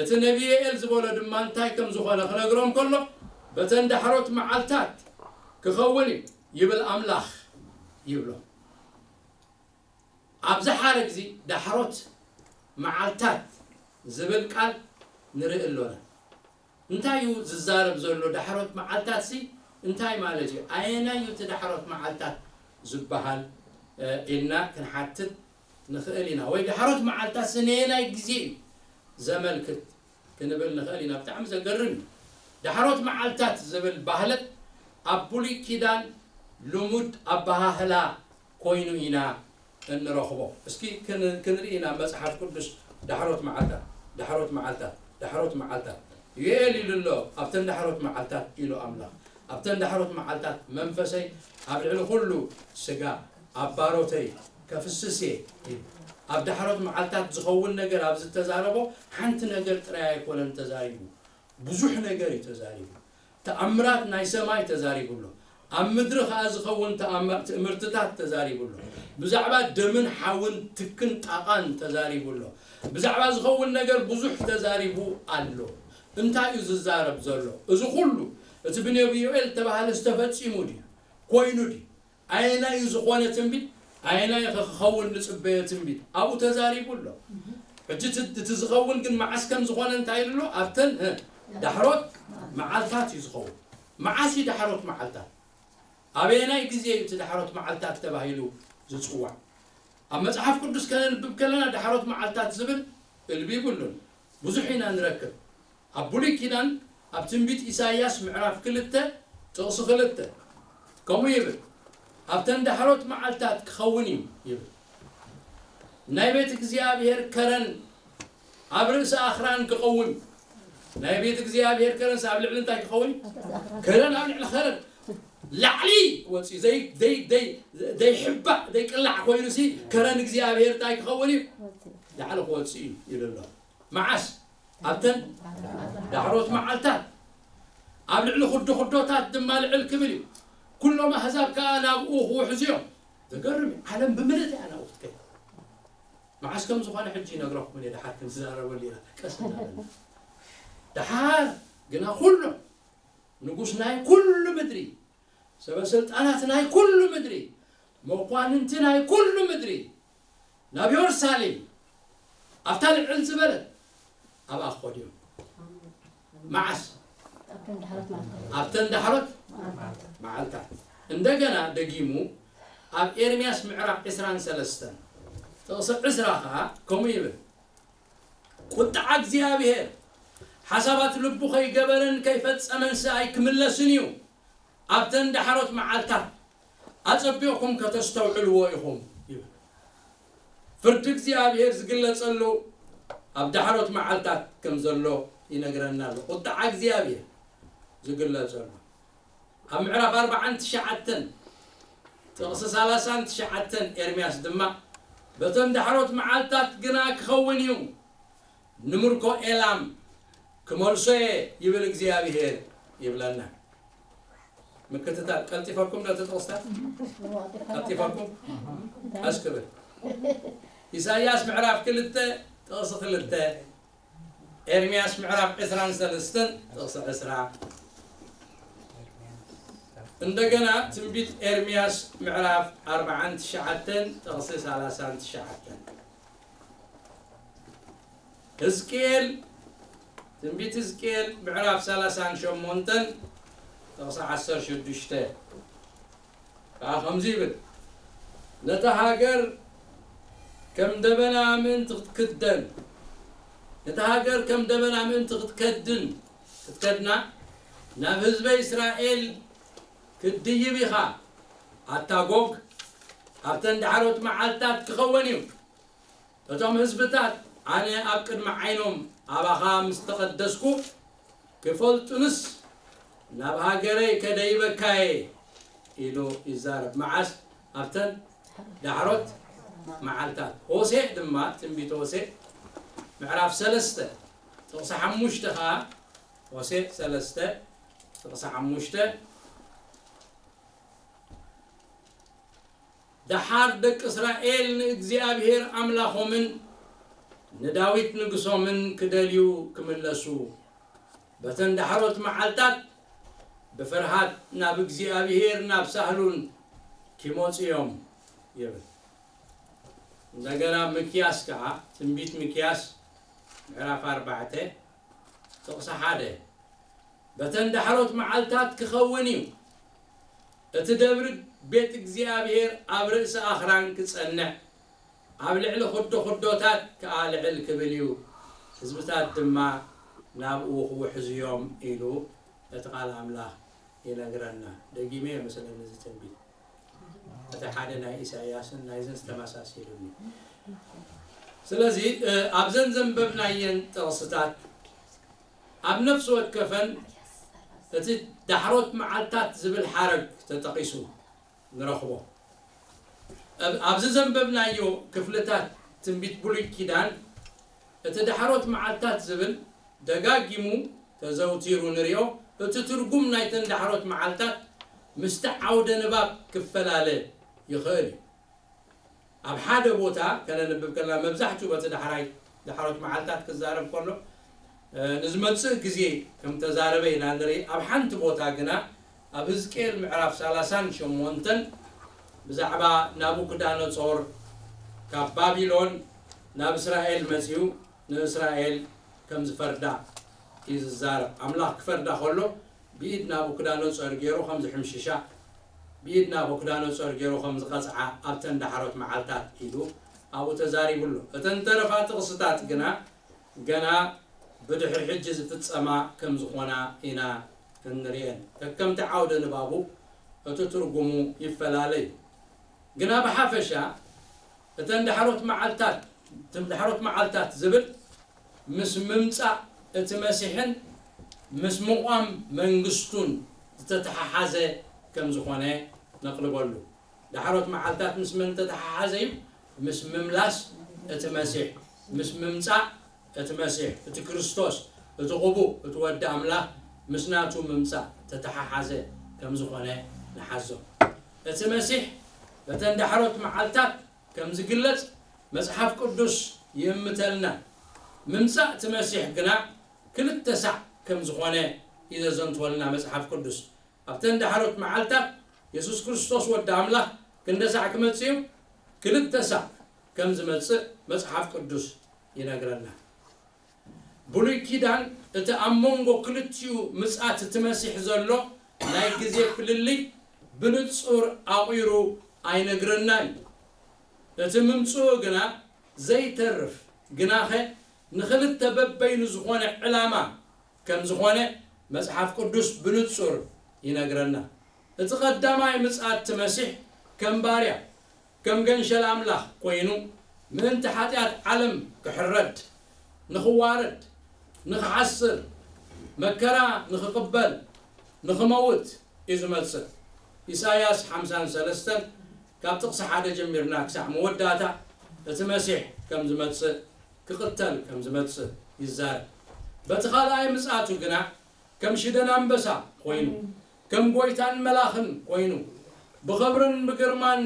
እቲ ነቢ ዮኤል ዝበሎ ድማ እንታይ ከም ዝኾነ ክነግሮም ከሎ በተን ዳሕሮት መዓልታት ክኸውን እዩ ይብል ኣምላኽ ይብሎ። ኣብዚ ሓረግ እዚ ዳሕሮት መዓልታት ዝብል ቃል ንርኢ ኣሎና። እንታይ እዩ ዝዛረብ ዘሎ? ዳሕሮት መዓልታት ሲ እንታይ ማለት እዩ? ኣየናይ እዩ እቲ ዳሕሮት መዓልታት ዝበሃል ኢልና ክንሓትት ንኽእል ኢና። ወይ ዳሕሮት መዓልታት ሲ ነየናይ ግዜ እዩ ዘመልክት ክንብል ንኽእል ኢና። ብጣዕሚ ዘገርም እዩ። ዳሕሮት መዓልታት ዝብል ባህለት ኣብ ብሉይ ኪዳን ልሙድ ኣበሃህላ ኮይኑ ኢና እንረኽቦ። እስኪ ክን- ክንርኢ ኢና መጽሓፍ ቅዱስ ዳሕሮት መዓልታት ዳሕሮት መዓልታት ዳሕሮት መዓልታት ዮኤል ኢሉ ኣሎ። ኣብተን ዳሕሮት መዓልታት ኢሉ ኣምላኽ ኣብተን ዳሕሮት መዓልታት መንፈሰይ ኣብ ልዕሊ ኩሉ ስጋ ኣብ ባሮተይ ከፍስስ እየ ኢሉ። ኣብ ዳሕሮት መዓልታት ዝኸውን ነገር ኣብ ዝተዛረቦ ሓንቲ ነገር ጥራይ ኣይኮነን ተዛሪቡ፣ ብዙሕ ነገር እዩ ተዛሪቡ። ተኣምራት ናይ ሰማይ ተዛሪቡ ኣሎ። ኣብ ምድሪ ኸኣ ዝኸውን ተኣማ- ትእምርትታት ተዛሪቡ ኣሎ። ብዛዕባ ደምን ሓውን ትክን ጣቓን ተዛሪቡ ኣሎ። ብዛዕባ ዝኸውን ነገር ብዙሕ ተዛሪቡ ኣሎ። እንታይ እዩ ዝዛረብ ዘሎ? እዚ ኩሉ እቲ ብነቢ ዮኤል ተባህለ ዝተፈጺሙ ድዩ? ኮይኑ ድዩ? ኣየናይ እዩ ዝኾነ ትንቢት? ኣየናይ እዩ ክኸውን ንጽበዮ ትንቢት? ኣብኡ ተዛሪቡ ኣሎ። ሕጂ እቲ ዝኸውን ግን መዓስ ከም ዝኾነ እንታይ ኢሉ ኣሎ? ኣብተን ዳሕሮት መዓልታት እዩ ዝኸውን። መዓስ እዩ ዳሕሮት መዓልታት? ኣበየናይ ግዜ እዩ እቲ ዳሕሮት መዓልታት ተባሂሉ ዝጽዋዕ? ኣብ መጽሓፍ ቅዱስ ከነንብብ ከለና ዳሕሮት መዓልታት ዝብል እልቢ ይብሉን። ብዙሕ ኢና ንረክብ። ኣብ ብሉይ ኪዳን ኣብ ትንቢት ኢሳይያስ ምዕራፍ ክልተ ጥቕሲ ክልተ ከምኡ ይብል፣ ኣብተን ዳሕሮት መዓልታት ክኸውን እዩ ይብል። ናይ ቤት እግዚኣብሔር ከረን ኣብ ርእሲ ኣኽራን ክቐውም። ናይ ቤት እግዚኣብሔር ከረንስ ኣብ ልዕሊ እንታይ ክኸውን እዩ? ከረን ኣብ ልዕሊ ከረን ላዕሊ ክወፅእ እዩ። ዘይ- ዘይ- ዘይ- ዘይሕባእ ዘይቅላዕ ኮይኑሲ ከረን እግዚኣብሔር እንታይ ክኸውን እዩ? ላዕሊ ክወፅእ እዩ ይብል ኣሎ። መዓስ? ኣብተን ዳሕሮት መዓልታት ኣብ ልዕሊ ኩዶ ኩዶታት ድማ ልዕል ክብል እዩ። ኩሎም ኣህዛብ ከዓ ናብኡ ክውሕዙ እዮም። ዘገርም እዩ። ዓለም ብምልእቲ እያ ናብኡ ክትከይድ። መዓስ ከም ዝኾነ ሕጂ ይነግረኩም እየ። ደሓር ክንዝራረበሉ ኢና ቀስ እናበልና። ደሓር ግና ኩሎም ንጉስ ናይ ኩሉ ምድሪ፣ ሰበ ስልጣናት ናይ ኩሉ ምድሪ፣ መኳንንቲ ናይ ኩሉ ምድሪ ናብ የሩሳሌም ኣብታ ልዕል ዝበለት ኣብኣ ክኸዱ እዮም። መዓስ? ኣብተን ዳሕሮት መዓልታት። ኣብተን ዳሕሮት መዓልታት። እንደገና ደጊሙ ኣብ ኤርምያስ ምዕራፍ ዕስራን ሰለስተን ጥቕሲ ዕስራ ኸዓ ከምኡ ይብል፣ ቁጥዓ እግዚኣብሔር ሓሳባት ልቡ ከይገበረን ከይፈጸመንስ ኣይክምለስን እዩ። ኣብተን ዳሕሮት መዓልታት ኣጸቢቕኩም ከተስተውዕልዎ ኢኹም ይብል። ፍርዲ እግዚኣብሔር ዝግለጸሉ ኣብ ዳሕሮት መዓልታት ከም ዘሎ ይነግረና ኣሎ። ቁጥዓ እግዚኣብሔር ዝግለጸሉ ኣብ ምዕራፍ ኣርባዓን ትሽዓተን ጥቕሲ ሰላሳን ትሽዓተን ኤርምያስ ድማ በተን ዳሕሮት መዓልታት ግና ክኸውን እዩ፣ ንምርኮ ኤላም ክመልሶ እየ ይብል እግዚኣብሔር ይብለና። ምክትታል ቀልጢፈኩም ነቲ ጥቕስታት ቀልጢፈኩም ቀስ ክብል ኢሳይያስ ምዕራፍ ክልተ ጥቕሲ ክልተ ኤርምያስ ምዕራፍ ዕስራን ሰለስተን ጥቕሲ ዕስራ እንደገና ትንቢት ኤርምያስ ምዕራፍ ኣርባዓን ትሽዓተን ጥቕሲ ሰላሳን ትሽዓተን ህዝቅኤል ትንቢት ህዝቅኤል ምዕራፍ ሰላሳን ሸሞንተን ጥቕሲ ዓሰርተ ሽዱሽተ ከዓ ከምዚ ይብል፣ ነታ ሃገር ከም ደበና ምእንቲ ክትክደን፣ ነታ ሃገር ከም ደበና ምእንቲ ክትከድን ክትከድና ናብ ህዝበ እስራኤል ክትድይብ ኢኻ። ኣታ ጎግ ኣብተን ዳሕሮት መዓልታት ክኸውን እዩ። እቶም ህዝብታት ኣነ ኣብ ቅድሚ ዓይኖም ኣባኻ ምስ ተቐደስኩ ክፈልጡንስ ናብ ሃገረይ ከደይበካየ ኢሉ ይዛረብ። መዓስ ኣብተን ዳሕሮት መዓልታት ሆሴእ ድማ ትንቢት ሆሴእ ምዕራፍ ሰለስተ ጥቕሲ ሓሙሽተ ኸዓ ሆሴእ ሰለስተ ጥቕሲ ሓሙሽተ ደሓር ደቂ እስራኤል ንእግዚኣብሔር ኣምላኾምን ንዳዊት ንጉሶምን ክደልዩ ክምለሱ በተን ዳሕሮት መዓልታት ብፍርሃት ናብ እግዚኣብሔር ናብ ሳህሉን ኪመጹ እዮም ይብል። እንደገና ምክያስ ከዓ ትንቢት ምክያስ ምዕራፍ ኣርባዕተ ጥቕሲ ሓደ በተን ዳሕሮት መዓልታት ክኸውን እዩ እቲ ደብሪ ቤት እግዚኣብሔር ኣብ ርእሲ ኣኽራን ክጸንዕ ኣብ ልዕሊ ኹዶ ኹዶታት ከኣ ልዕል ክብል እዩ ህዝብታት ድማ ናብኡ ክውሕዙ እዮም ኢሉ እቲ ቃል ኣምላኽ ይነግረና። ደጊመ እየ መስለኒ እዚ ትንቢት እቲ ሓደ ናይ ኢሳያስን ናይዝን ዝተመሳሲሉኒ። ስለዚ ኣብዘን ዘንበብናየን ጥቕስታት ኣብ ነፍሲ ወከፈን እቲ ዳሕሮት መዓልታት ዝብል ሓረግ ተጠቒሱ ንረኽቦ። ኣብዚ ዘንበብናዮ ክፍልታት ትንቢት ብሉይ ኪዳን እቲ ዳሕሮት መዓልታት ዝብል ደጋጊሙ ተዘውቲሩ ንሪኦ። እቲ ትርጉም ናይተን ዳሕሮት መዓልታት ምስቲ ዓውደ ንባብ ክፈላለ ይኽእል እዩ። ኣብ ሓደ ቦታ ከነንብብ ከለና መብዛሕትኡ በቲ ዳሕራይ ዳሕሮት መዓልታት ክዛረብ ከሎ ንዝመጽእ ግዜ ከም ተዛረበ ኢና ንርኢ። ኣብ ሓንቲ ቦታ ግና ኣብ ህዝቅኤል ምዕራፍ ሰላሳን ሸሞንተን ብዛዕባ ናቡክዳነጾር ካብ ባቢሎን ናብ እስራኤል መጺኡ ንእስራኤል ከም ዝፈርዳ እዩ ዝዛረብ። ኣምላኽ ክፈርዳ ከሎ ብኢድ ናቡክዳነጾር ገይሩ ከም ዝሕምሽሻ፣ ብኢድ ናቡክዳነጾር ገይሩ ከም ዝቐጽዓ ኣብተን ዳሕሮት መዓልታት ኢሉ ኣብኡ ተዛሪቡ ኣሎ። እተን ተረፋ ጥቕስታት ግና ገና ብድሕሪ ሕጂ ዝፍጸማ ከም ዝኾና ኢና እንርእየን። ከከምቲ ዓውደ ንባቡ እቲ ትርጉሙ ይፈላለ እዩ። ግና ብሓፈሻ እተን ዳሕሮት መዓልታት፣ እተን ዳሕሮት መዓልታት ዝብል ምስ ምምጻእ እቲ መሲሕን ምስ ምቋም መንግስቱን ዝተተሓሓዘ ከም ዝኾነ ነቕልበሉ። ዳሕሮት መዓልታት ምስ መን ዝተተሓሓዘ እዩ? ምስ ምምላስ እቲ መሲሕ፣ ምስ ምምጻእ እቲ መሲሕ፣ እቲ ክርስቶስ፣ እቲ ቅቡእ፣ እቲ ወዲ ኣምላኽ ምስ ናቱ ምምጻእ ተተሓሓዘ ከም ዝኾነ ንሓዞ። እቲ መሲሕ በተን ዳሕሮት መዓልታት ከም ዝግለጽ መጽሓፍ ቅዱስ ይእምተልና። ምምጻእ እቲ መሲሕ ግና ክልተ ሳዕ ከም ዝኾነ እዩ ዘዘንትወልና መጽሓፍ ቅዱስ። ኣብተን ዳሕሮት መዓልታት የሱስ ክርስቶስ ወዲ ኣምላኽ ክንደ ሳዕ ክመጽእ እዩ? ክልተ ሳዕ ከም ዝመጽእ መጽሓፍ ቅዱስ ይነግረና። ብሉይ ኪዳን እቲ ኣብ መንጎ ክልቲኡ ምጽኣት እቲ መሲሕ ዘሎ ናይ ግዜ ፍልልይ ብንጹር ኣቑሩ ኣይነግረናን እዩ። እቲ ምምጽኡ ግና ዘይተርፍ፣ ግናኸ ንኽልተ በበይኑ ዝኾነ ዕላማ ከም ዝኾነ መጽሓፍ ቅዱስ ብንጹር ይነግረና። እቲ ቀዳማይ ምጽኣት እቲ መሲሕ ከም ባርያ፣ ከም ገንሸል ኣምላኽ ኮይኑ ምእንቲ ሓጢኣት ዓለም ክሕረድ፣ ንኽዋረድ፣ ንኽሓስር፣ መከራ ንኽቕበል፣ ንኽመውት እዩ ዝመጽእ። ኢሳይያስ ሓምሳን ሰለስተን ካብ ጥቕሲ ሓደ ጀሚርና ክሳዕ መወዳእታ እቲ መሲሕ ከም ዝመጽእ፣ ክቕተል ከም ዝመጽእ ይዛረብ። በቲ ካልኣይ ምጽኣቱ ግና ከም ሽደን ኣንበሳ ኮይኑ፣ ከም ጎይታን መላኽን ኮይኑ፣ ብኽብርን ብግርማን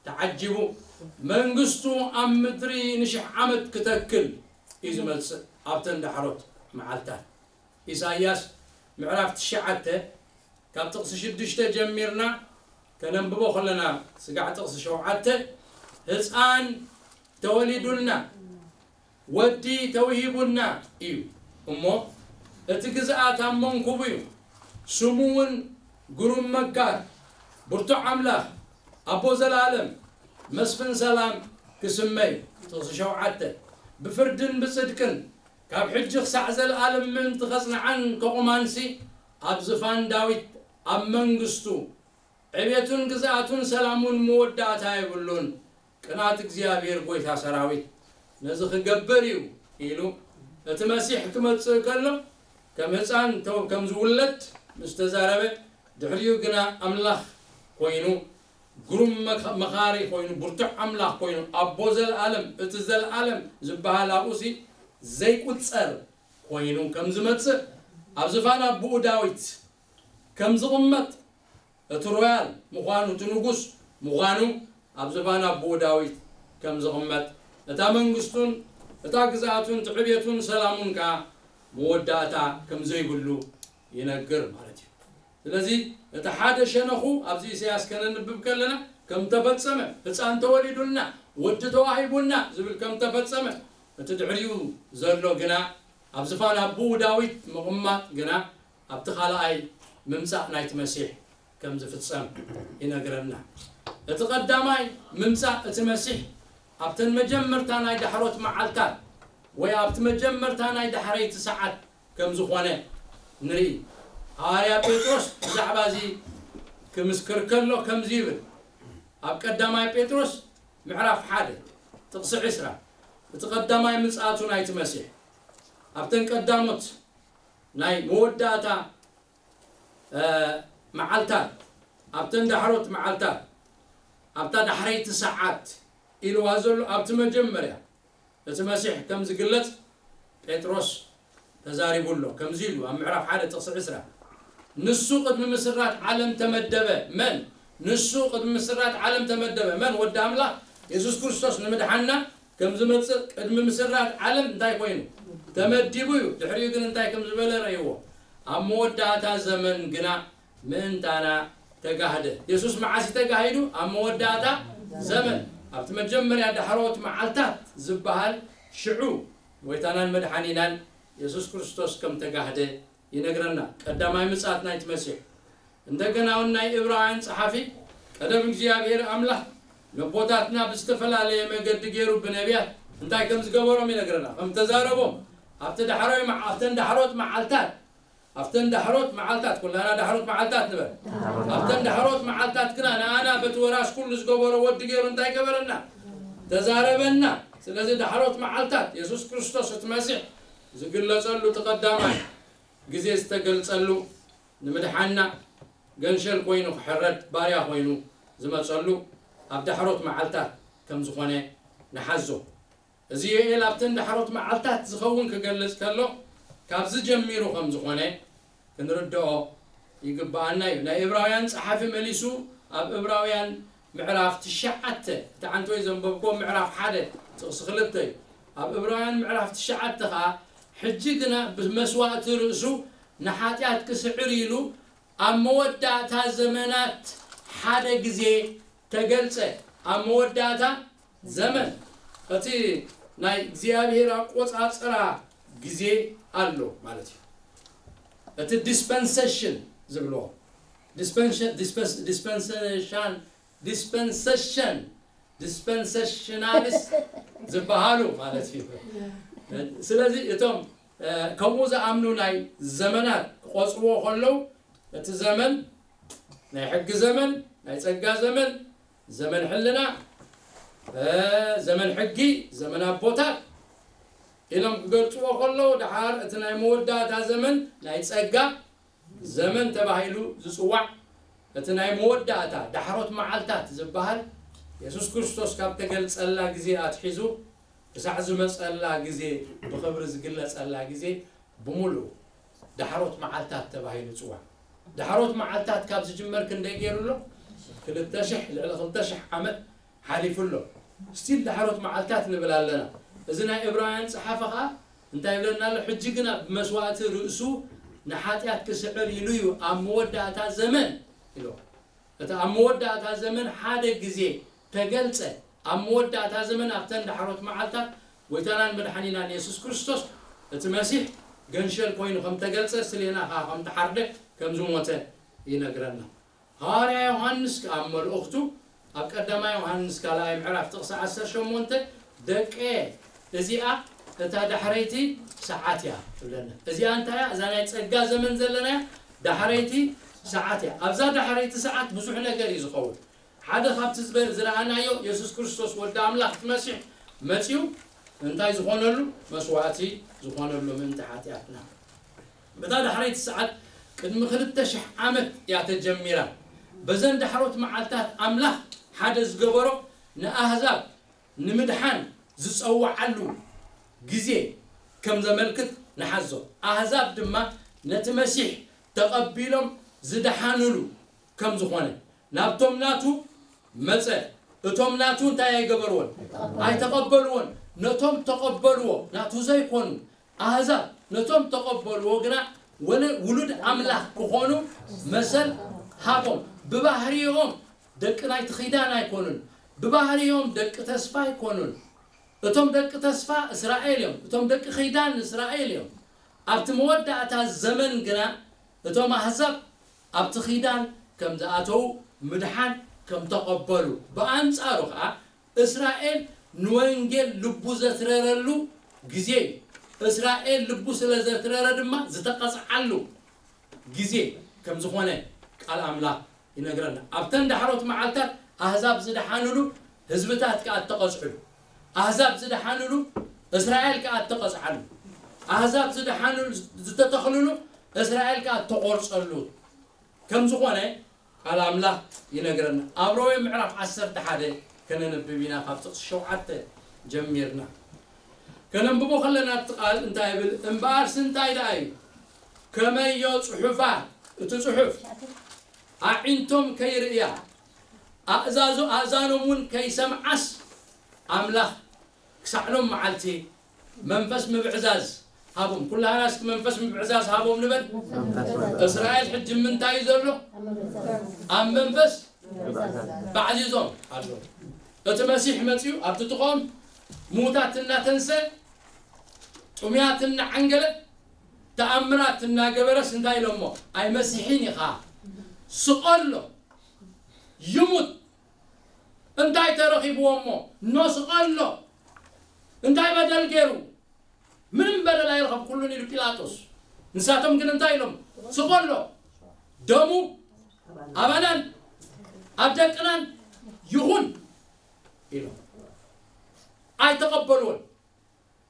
ተዓጂቡ፣ መንግስቱ ኣብ ምድሪ ንሽሕ ዓመት ክተክል እዩ ዝመጽእ። ኣብተን ዳሕሮት መዓልታት ኢሳይያስ ምዕራፍ ትሽዓተ ካብ ጥቕሲ ሽዱሽተ ጀሚርና ከነንብቦ ከለና፣ ስጋዕ ጥቕሲ ሸውዓተ፣ ህፃን ተወሊዱልና፣ ወዲ ተውሂቡና እዩ እሞ፣ እቲ ግዝኣት ኣብ መንኩቡ እዩ። ስሙ እውን ግሩም መካር፣ ብርቱዕ ኣምላኽ፣ ኣቦ ዘላለም፣ መስፍን ሰላም ክስመይ። ጥቕሲ ሸውዓተ፣ ብፍርድን ብጽድቅን ካብ ሕጂ ክሳዕ ዘለኣለም ምእንቲ ኸጽንዓን ከቑማንሲ፣ ኣብ ዝፋን ዳዊት ኣብ መንግስቱ ዕቤቱን ግዝኣቱን ሰላሙን መወዳእታ የብሉን። ቅንኣት እግዚኣብሔር ጎይታ ሰራዊት ነዚ ክገብር እዩ ኢሉ እቲ መሲሕ ክመጽእ ከሎ ከም ህፃን ተው-፣ ከም ዝውለድ ምስ ተዛረበ፣ ድሕሪኡ ግና ኣምላኽ ኮይኑ፣ ግሩም መካ-፣ መኻሪ ኮይኑ፣ ብርቱዕ ኣምላኽ ኮይኑ፣ ኣቦ ዘለኣለም፣ እቲ ዘለኣለም ዝበሃል ኣብኡሲ ዘይቁጸር ኮይኑ ከም ዝመጽእ፣ ኣብ ዝፋን ኣቦኡ ዳዊት ከም ዝቕመጥ፣ እቲ ሮያል ምዃኑ፣ እቲ ንጉስ ምዃኑ ኣብ ዝፋን ኣቦኡ ዳዊት ከም ዝቕመጥ፣ እታ መንግስቱን እታ ግዝኣቱን ትዕቤቱን ሰላሙን ከኣ መወዳእታ ከም ዘይብሉ ይነግር ማለት እዩ። ስለዚ እቲ ሓደ ሸነኹ ኣብዚ ኢሳያስ ከነንብብ ከለና ከም ተፈጸመ፣ ህፃን ተወሊዱልና፣ ወዲ ተዋሂቡና ዝብል ከም ተፈጸመ፣ እቲ ድሕሪኡ ዘሎ ግና ኣብ ዝፋን ኣቦኡ ዳዊት ምቕማጥ ግና ኣብቲ ካልኣይ ምምጻእ ናይቲ መሲሕ ከም ዝፍጸም ይነግረና። እቲ ቀዳማይ ምምጻእ እቲ መሲሕ ኣብተን መጀመርታ ናይ ዳሕሮት መዓልታት ወይ ኣብቲ መጀመርታ ናይ ዳሕረይቲ ሰዓት ከም ዝኾነ ንርኢ። ሃዋርያ ጴጥሮስ ብዛዕባ እዚ ክምስክር ከሎ ከምዚ ይብል። ኣብ ቀዳማይ ጴጥሮስ ምዕራፍ ሓደ ጥቕሲ ዕስራ፣ እቲ ቀዳማይ ምጽኣቱ ናይቲ መሲሕ፣ ኣብተን ቀዳሞት ናይ መወዳእታ፣ እ፣ መዓልታት፣ ኣብተን ዳሕሮት መዓልታት፣ ኣብታ ዳሕረይቲ ሰዓት ኢልዋ ዘሎ፣ ኣብቲ መጀመርያ እቲ መሲሕ ከም ዝግለጽ ጴጥሮስ ተዛሪቡ ኣሎ። ከምዚ ኢሉ ኣብ ምዕራፍ ሓደ ጥቕሲ ዕስራ፣ "ንሱ ቅድሚ ምስራት ዓለም ተመደበ።" መን? "ንሱ ቅድሚ ምስራት ዓለም ተመደበ።" መን? ወዲ ኣምላኽ የሱስ ክርስቶስ ንምድሓንና ከም ዝመጽእ ቅድሚ ምስራት ዓለም እንታይ ኮይኑ? ተመዲቡ እዩ። ድሕሪኡ ግን እንታይ ከም ዝበለ ረእይዎ። ኣብ መወዳእታ ዘመን ግና ምእንታና ተጋህደ። የሱስ መዓስ እዩ ተጋሂዱ? ኣብ መወዳእታ ዘመን፣ ኣብቲ መጀመርያ ዳሕሮት መዓልታት ዝበሃል ሽዑ ጎይታናን መድሓኒናን የሱስ ክርስቶስ ከም ተጋህደ ይነግረና። ቀዳማይ ምጽኣት ናይቲ መሲሕ። እንደገና እውን ናይ ዕብራውያን ጸሓፊ፣ ቀደም እግዚኣብሔር ኣምላኽ ነቦታትና ብዝተፈላለየ መገዲ ገይሩ ብነቢያት እንታይ ከም ዝገበሮም ይነግረና። ከም ተዛረቦም ኣብቲ ዳሕሮይ መዓ-፣ ኣብተን ዳሕሮት መዓልታት፣ ኣብተን ዳሕሮት መዓልታት፣ ኩላና ዳሕሮት መዓልታት ንበል። ኣብተን ዳሕሮት መዓልታት ግና ንኣና በቲ ወራስ ኩሉ ዝገበሮ ወዲ ገይሩ እንታይ ገበረና? ተዛረበና። ስለዚ ዳሕሮት መዓልታት የሱስ ክርስቶስ እቲ መሲሕ ዝግለጸሉ እቲ ቀዳማይ ግዜ ዝተገልጸሉ፣ ንምድሓና ገንሸል ኮይኑ ክሕረድ ባርያ ኮይኑ ዝመጸሉ ኣብ ዳሕሮት መዓልታት ከም ዝኾነ ንሓዞ። እዚ ዮኤል ኣብተን ዳሕሮት መዓልታት ዝኸውን ክገልጽ ከሎ ካብዚ ጀሚሩ ከም ዝኾነ ክንርድኦ ይግብኣና እዩ። ናይ ዕብራውያን ጸሓፊ መሊሱ ኣብ ዕብራውያን ምዕራፍ ትሽዓተ፣ እቲ ዓንተወይ ዘንበብክዎ ምዕራፍ ሓደ ጥቕሲ ክልተ እዩ። ኣብ ዕብራውያን ምዕራፍ ትሽዓተ ኸኣ፣ ሕጂ ግና ብመስዋእቲ ርእሱ ንሓጢኣት ክስዕር ኢሉ ኣብ መወዳእታ ዘመናት ሓደ ግዜ ተገልጸ። ኣብ መወዳእታ ዘመን፣ እቲ ናይ እግዚኣብሔር ኣቆጻጽራ ግዜ ኣሎ ማለት እዩ። እቲ ዲስፐንሴሽን ዝብልዎ፣ ዲስፐንሰ-፣ ዲስፐንስ-፣ ዲስፐንሴሽን፣ ዲስፐንሴሽን፣ ዲስፐንሴሽናልስ ዝበሃሉ ማለት እዩ። ስለዚ እቶም፣ እ፣ ከምኡ ዝኣምኑ ናይ ዘመናት ክቆጽርዎ ከለዉ፣ እቲ ዘመን ናይ ሕጊ ዘመን፣ ናይ ጸጋ ዘመን፣ ዘመን ሕልና፣ እ፣ ዘመን ሕጊ፣ ዘመን ኣቦታት ኢሎም ክገልጽዎ ከለዉ፣ ደሓር እቲ ናይ መወዳእታ ዘመን ናይ ጸጋ ዘመን ተባሂሉ ዝጽዋዕ፣ እቲ ናይ መወዳእታ ዳሕሮት መዓልታት ዝበሃል፣ የሱስ ክርስቶስ ካብ ተገልጸላ ግዜ ኣትሒዙ ክሳዕ ዝመጸላ ግዜ፣ ብኽብሪ ዝግለጸላ ግዜ ብምሉኡ ዳሕሮት መዓልታት ተባሂሉ ይጽዋዕ። ዳሕሮት መዓልታት ካብ ዝጅመር ክንደይ ገይሩ ኣሎ? ክልተ ሽሕ፣ ልዕሊ ክልተ ሽሕ ዓመት ሓሊፉ ኣሎ። ስቲል ዳሕሮት መዓልታት ንብል ኣለና። እዚ ናይ ዕብራውያን ጸሓፊ ኸኣ እንታይ ይብለና ኣሎ? ሕጂ ግና ብመስዋእቲ ርእሱ ንሓጢኣት ክስዕር ኢሉ እዩ ኣብ መወዳእታ ዘመን ኢሉ። እቲ ኣብ መወዳእታ ዘመን ሓደ ግዜ ተገልጸ። ኣብ መወዳእታ ዘመን ኣብተን ዳሕሮት መዓልታት ጎይታናን መድሓኒናን የሱስ ክርስቶስ እቲ መሲሕ ገንሸል ኮይኑ ከም ተገልጸ፣ ስሌና ኸኣ ከም ተሓርደ፣ ከም ዝሞተ ይነግረና። ሃዋርያ ዮሃንስ ከኣ ኣብ መልእኽቱ ኣብ ቀዳማይ ዮሃንስ ካልኣይ ምዕራፍ ጥቕሲ ዓሰርተ ሸሞንተ፣ "ደቀ፣ እዚኣ እታ ዳሕረይቲ ሰዓት እያ" ትብለና። እዚኣ እንታይ እያ? እዛ ናይ ጸጋ ዘመን ዘለናያ ዳሕረይቲ ሰዓት እያ። ኣብዛ ዳሕረይቲ ሰዓት ብዙሕ ነገር እዩ ዝኸውን። ሓደ ካብቲ ዝበ-፣ ዝረኣናዮ፣ የሱስ ክርስቶስ ወዲ ኣምላኽ እቲ መሲሕ መጺኡ እንታይ ዝኾነሉ? መስዋእቲ ዝኾነሉ ምእንቲ ሓጢኣትና። በታ ዳሕረይቲ ሰዓት ቅድሚ ክልተ ሽሕ ዓመት እያ ተጀሚራ። በዘን ዳሕሮት መዓልታት ኣምላኽ ሓደ ዝገበሮ ንኣህዛብ ንምድሓን ዝጸውዓሉ ግዜ ከም ዘመልክት ንሓዞ። ኣህዛብ ድማ ነቲ መሲሕ ተቐቢሎም ዝደሓኑሉ ከም ዝኾነ፣ ናብቶም ናቱ መጸ፣ እቶም ናቱ እንታይ ኣይገበርዎን? ኣይተቐበልዎን። ነቶም ተቐበልዎ፣ ናቱ ዘይኮኑ ኣህዛብ፣ ነቶም ተቐበልዎ ግና ወለ-፣ ውሉድ ኣምላኽ ክኾኑ መሰል ሃቦም። ብባህሪኦም ደቂ ናይቲ ኺዳን ኣይኮኑን። ብባህሪኦም ደቂ ተስፋ ኣይኮኑን። እቶም ደቂ ተስፋ እስራኤል እዮም። እቶም ደቂ ኺዳን እስራኤል እዮም። ኣብቲ መወዳእታ ዘመን ግና እቶም ኣህዛብ ኣብቲ ኺዳን ከም ዝኣተዉ፣ ምድሓን ከም ተቐበሉ፣ ብኣንጻሩ ኸኣ እስራኤል ንወንጌል ልቡ ዘትረረሉ ግዜ እዩ። እስራኤል ልቡ ስለ ዘትረረ ድማ ዝተቐጽዓሉ ግዜ ከም ዝኾነ ቃል ኣምላኽ ይነግረና። ኣብተን ዳሕሮት መዓልታት ኣህዛብ ዝደሓኑሉ፣ ህዝብታት ከኣ እተቐጽዕሉ። ኣህዛብ ዝደሓኑሉ፣ እስራኤል ከኣ እተቐጽዓሉ። ኣህዛብ ዝደሓኑሉ፣ ዝተተኽሉሉ፣ እስራኤል ከኣ እተቖርጸሉ ከም ዝኾነ ቃል ኣምላኽ ይነግረና። ኣብ ሮሜ ምዕራፍ ዓሰርተ ሓደ ከነንብብ ኢና፣ ካብ ጥቕሲ ሸውዓተ ጀሚርና። ከነንብቦ ከለና እቲ ቃል እንታይ ይብል? "እምበኣርስ እንታይ ደኣ እዩ? ከመዮ ጽሑፋት፣ እቲ ጽሑፍ፣ ኣዒንቶም ከይርእያ፣ ኣእዛዞ-፣ ኣእዛኖም እውን ከይሰምዓስ፣ ኣምላኽ ክሳዕ ሎም መዓልቲ መንፈስ ምብዕዛዝ ሃቦም። ኩላህና እስኪ መንፈስ ምብዕዛዝ ሃቦም ንበል። እስራኤል ሕጂ ምንታይ እዩ ዘሎ? ኣብ መንፈስ ባዕዚዞም ኣለዉ። እቲ መሲሕ መጺኡ ኣብቲ ጥቖም ምዉታት እናተንሰ፣ ጥሙያት እናዓንገለ፣ ተኣምራት እናገበረስ እንታይ ኢሎሞ? ኣይመሲሕን ኢኻ፣ ስቐሎ፣ ይሙት። እንታይ ተረኺብዎ እሞ? ኖ ስቐሎ። እንታይ በደል ገይሩ? ምንም በደል ኣይረኸብኩሉን ኢሉ ጲላጦስ። ንሳቶም ግን እንታይ ኢሎም? ስቐሎ፣ ደሙ ኣባናን ኣብ ደቅናን ይኹን ኢሎም። ኣይተቐበልዎን።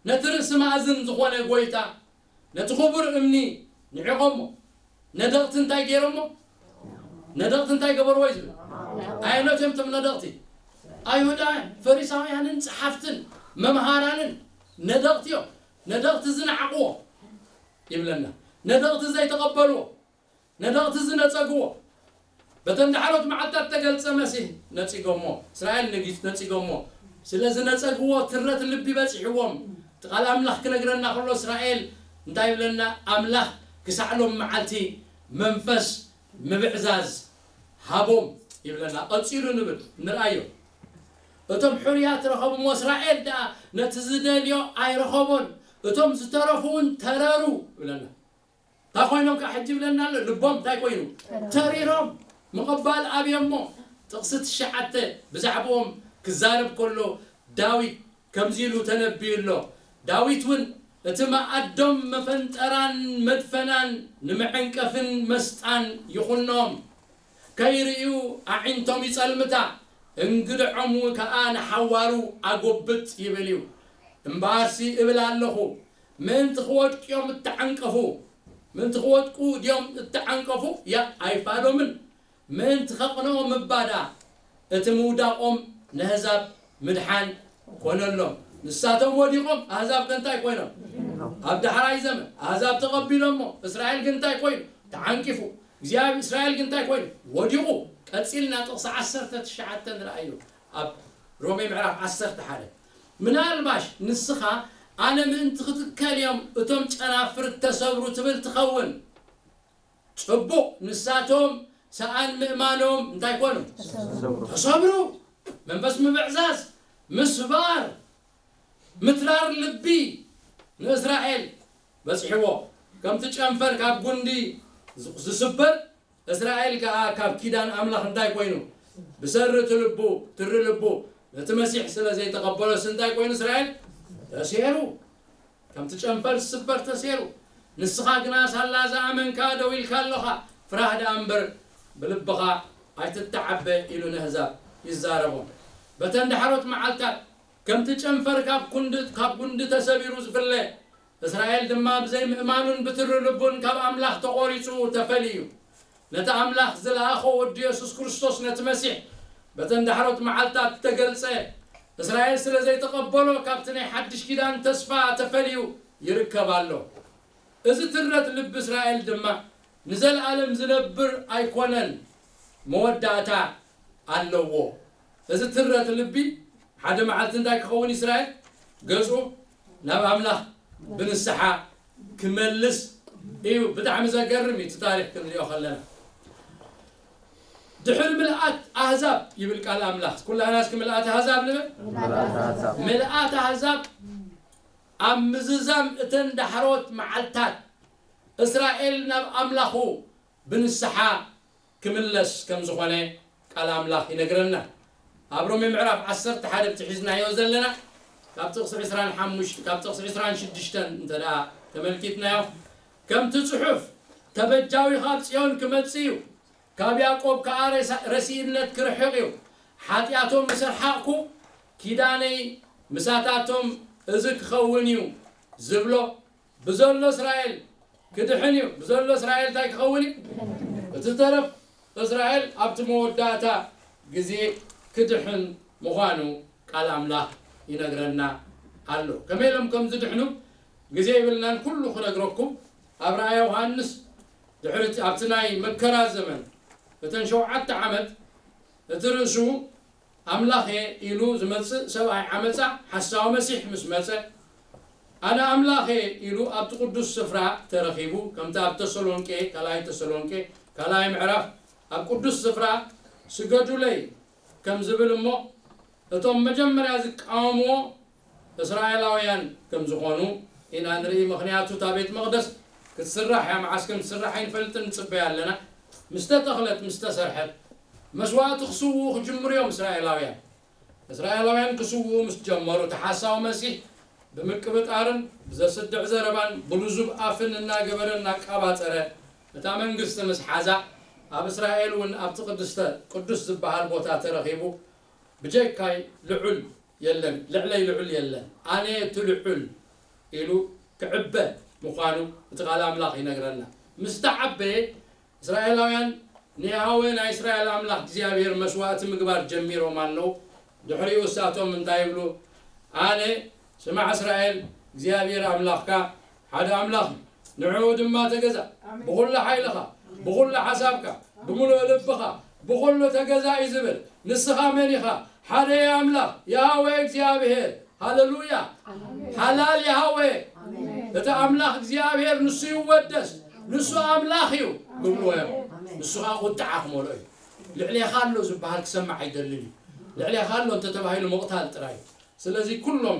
ነቲ ርእሲ ማእዝን ዝኾነ ጎይታ፣ ነቲ ክቡር እምኒ ንዒቖሞ። ነደቕቲ እንታይ ገይሮሞ? ነደቕቲ እንታይ ገበርዎ እዩ ዝብል? ኣየኖት እዮም እቶም ነደቕቲ? ኣይሁዳውያን፣ ፈሪሳውያንን ጸሓፍትን መምሃራንን ነደቕቲ እዮም። ነደቕቲ ዝነዓቕዎ ይብለና። ነደቕቲ ዘይተቐበልዎ፣ ነደቕቲ ዝነጸግዎ። በተን ዳሕሮት መዓልታት ተገልጸ መሲህ ነጺጎሞ፣ እስራኤል ንጊስ ነጺጎሞ። ስለ ዝነጸግዎ ትረት ልቢ በጺሕዎም። እቲ ቃል ኣምላኽ ክነግረና ከሎ እስራኤል እንታይ ይብለና? ኣምላኽ ክሳዕ ሎም መዓልቲ መንፈስ ምብዕዛዝ ሃቦም ይብለና። ቀጺሉ ንብል፣ ንርኣዮ። እቶም ሕሩያት ረኸብሞ፣ እስራኤል ደኣ ነቲ ዝደልዮ ኣይረኸቦን። እቶም ዝተረፉ እውን ተረሩ ይብለና። እንታይ ኮይኖም ከዓ ሕጂ ይብለና ኣሎ? ልቦም እንታይ ኮይኑ? ተሪሮም። ምቕባል ኣብዮሞ። ጥቕሲ ትሽዓተ ብዛዕባኦም ክዛረብ ከሎ ዳዊት ከምዚ ኢሉ ተነብዩ ኣሎ። ዳዊት እውን፣ "እቲ መኣዶም መፈንጠራን መድፈናን ንመዐንቀፍን መስጣን ይኹኖም። ከይርእዩ ኣዒንቶም ይጸልምታ፣ እንግድዖም ከኣ ንሓዋሩ ኣጎብጥ ይብል እዩ። እምበኣርሲ እብል ኣለኹ፣ ምእንቲ ክወድቁ እዮም እተዓንቀፉ። ምእንቲ ክወድቁ ድዮም እተዓንቀፉ? ያ ኣይፋሎምን። ምእንቲ ከቕንኦም እባ ደኣ፣ እቲ ምውዳቖም ነህዛብ ምድሓን ኮነሎም። ንሳቶም ወዲቖም፣ ኣህዛብ ከ እንታይ ኮይኖም? ኣብ ዳሕራይ ዘመን ኣህዛብ ተቐቢሎሞ፣ እስራኤል ግን እንታይ ኮይኑ? ተዓንቂፉ። እግዚኣብሔር፣ እስራኤል ግን እንታይ ኮይኑ? ወዲቑ። ቀጺልና ጥቕሲ ዓሰርተ ትሽዓተ ንርኣዮ፣ ኣብ ሮሜ ምዕራፍ ዓሰርተ ሓደ። ምናልባሽ ንስኻ፣ "ኣነ ምእንቲ ክትከል እዮም እቶም ጨናፍር እተሰብሩ" ትብል ትኸውን። ጽቡቕ፣ ንሳቶም ሰኣን ምእማኖም እንታይ ኮኑ? ተሰብሩ። ተሰብሩ። መንፈስ ምብዕዛዝ፣ ምስባር፣ ምትራር ልቢ ንእስራኤል በጺሕዎ። ከምቲ ጨንፈር ካብ ጉንዲ ዝ-፣ ዝስበር፣ እስራኤል ከኣ ካብ ኪዳን ኣምላኽ እንታይ ኮይኑ? ብሰሪ እቲ ልቡ፣ ትሪ ልቡ፣ ነቲ መሲሕ ስለ ዘይተቐበሎስ እንታይ ኮይኑ እስራኤል? ተሴሩ። ከምቲ ጨንፈር ዝስበር ተሴሩ። ንስኻ ግና ሳላ ዝኣመንካ ደው ኢልካ ኣለኻ። ፍራህ ደኣ እምበር ብልብኻ ኣይትተዓበ ኢሉ ነህዛብ ይዛረቦም። በተን ዳሕሮት መዓልታት ከምቲ ጨንፈር ካብ ኩንዲ-፣ ካብ ጉንዲ ተሰቢሩ ዝፍለ፣ እስራኤል ድማ ብዘይ ምእማኑን ብትሪ ልቡን ካብ ኣምላኽ ተቖሪጹ ተፈልዩ። ነቲ ኣምላኽ ዝለኣኾ ወዲ የሱስ ክርስቶስ ነቲ መሲሕ በተን ዳሕሮት መዓልታት እተገልጸ፣ እስራኤል ስለ ዘይተቐበሎ ካብቲ ናይ ሓድሽ ኪዳን ተስፋ ተፈልዩ ይርከብ ኣሎ። እዚ ትረት ልቢ እስራኤል ድማ ንዘለኣለም ዝነብር ኣይኮነን፣ መወዳእታ ኣለዎ። እዚ ትረት ልቢ ሓደ መዓልቲ እንታይ ክኸውን? እስራኤል ገጹ ናብ ኣምላኽ ብንስሓ ክመልስ እዩ። ብጣዕሚ ዘገርም እዩ እቲ ታሪኽ ክንሪኦ ከለና። ድሕሪ ምልኣት ኣህዛብ ይብል ቃል ኣምላኽ። ኩላህና እስኪ ምልኣት ኣህዛብ ንብል። ምልኣት ኣህዛብ። ምልኣት ኣህዛብ ኣብ ምዝዛም እተን ዳሕሮት መዓልታት እስራኤል ናብ ኣምላኹ ብንስሓ ክምለስ ከም ዝኾነ ቃል ኣምላኽ ይነግረና። ኣብ ሮሜ ምዕራፍ ዓሰርተ ሓደ ብቲ ሒዝናዮ ዘለና፣ ካብ ጥቕሲ ዕስራን ሓሙሽተ፣ ካብ ጥቕሲ ዕስራን ሽዱሽተን እንተ ደኣ ተመልኪትናዮ፣ ከምቲ ጽሑፍ፣ "ተበጃዊ ካብ ጽዮን ክመጽእ እዩ፣ ካብ ያዕቆብ ከኣ ረሳ-፣ ረሲእነት ክርሕቕ እዩ። ሓጢኣቶም ምስ ኣርሓቕኩ፣ ኪዳነይ ምሳታቶም እዚ ክኸውን እዩ" ዝብሎ፣ ብዘሎ እስራኤል ክድሕን እዩ። ብዘሎ እስራኤል እንታይ ክኸውን እዩ? እቲ ተረፍ እስራኤል ኣብቲ መወዳእታ ግዜ ክድሕን ምዃኑ ቃል ኣምላኽ ይነግረና ኣሎ። ከመይ ኢሎም ከም ዝድሕኑ ግዜ ይብልናን ኩሉ ክነግረኩም። ኣብ ራእየ ዮሃንስ ድሕሪ እቲ፣ ኣብቲ ናይ መከራ ዘመን እተን ሸውዓተ ዓመት እቲ ርእሱ ኣምላኽ እየ ኢሉ ዝመጽእ ሰብኣይ ዓመጻ ሓሳዊ መሲሕ ምስ መጸ፣ ኣነ ኣምላኽ እየ ኢሉ ኣብቲ ቅዱስ ስፍራ ተረኺቡ፣ ከምቲ ኣብ ተሰሎንቄ፣ ካልኣይ ተሰሎንቄ፣ ካልኣይ ምዕራፍ፣ ኣብ ቅዱስ ስፍራ ስገዱለይ ከም ዝብል እሞ፣ እቶም መጀመርያ ዝቃወምዎ እስራኤላውያን ከም ዝኾኑ ኢና ንርኢ። ምኽንያቱ እታ ቤት መቕደስ ክትስራሕ እያ፣ መዓስ ከም ትስራሕ ኣይንፈልጥን፣ ንጽበያ ኣለና። ምስ ተተኽለት፣ ምስ ተሰርሐት፣ መስዋእቲ ክስውኡ ክጅምሩ እዮም እስራኤላውያን። እስራኤላውያን ክስውኡ ምስ ጀመሩ፣ እቲ ሓሳዊ መሲሕ ብምቅብጣርን ብዘስድዕ ዘረባን ብልዙብ ኣፍን እናገበረ እናቃባጸረ፣ እታ መንግስቲ ምስ ሓዛ፣ ኣብ እስራኤል እውን ኣብቲ ቅድስተ ቅዱስ ዝበሃል ቦታ ተረኺቡ፣ ብጀካይ ልዑል የለን፣ ልዕለይ ልዑል የለን፣ ኣነ እቲ ልዑል ኢሉ ክዕበ ምዃኑ እቲ ቃል ኣምላኽ ይነግረና። ምስ ተዓበየ፣ እስራኤላውያን ንያህዌ ናይ እስራኤል ኣምላኽ እግዚኣብሔር መስዋእቲ ምግባር ጀሚሮም ኣለዉ። ድሕሪኡ እሳቶም እንታይ ይብሉ? ኣነ፣ ስማዕ እስራኤል፣ እግዚኣብሔር ኣምላኽካ ሓደ ኣምላኽ እዩ። ንዕኡ ድማ ተገዛ። ኣሜን። ብኹሉ ሓይልኻ፣ ብኹሉ ሓሳብካ፣ ብምሉእ ልብኻ፣ ብኹሉ ተገዛ እዩ ዝብል። ንስኻ መን ኢኻ? ሓደ ኣምላኽ፣ ያህዌ እግዚኣብሔር። ሃሌሉያ። ኣሜን። ሓላል ያህዌ። ኣሜን። እቲ ኣምላኽ እግዚኣብሔር ንሱ ይወደስ። ንሱ ኣምላኽ እዩ ክብልዎ እዮም። ኣሜን። ንሱ ኸዓ ቁጥዓ ክመልኦ እዩ። ልዕሌኻ ኣሎ ዝበሃል ክሰማዕ ኣይደልን እዩ። ልዕሌኻ ኣሎ እንተተባሂሉ ምቕታል ጥራይ እዩ። ስለዚ ኩሎም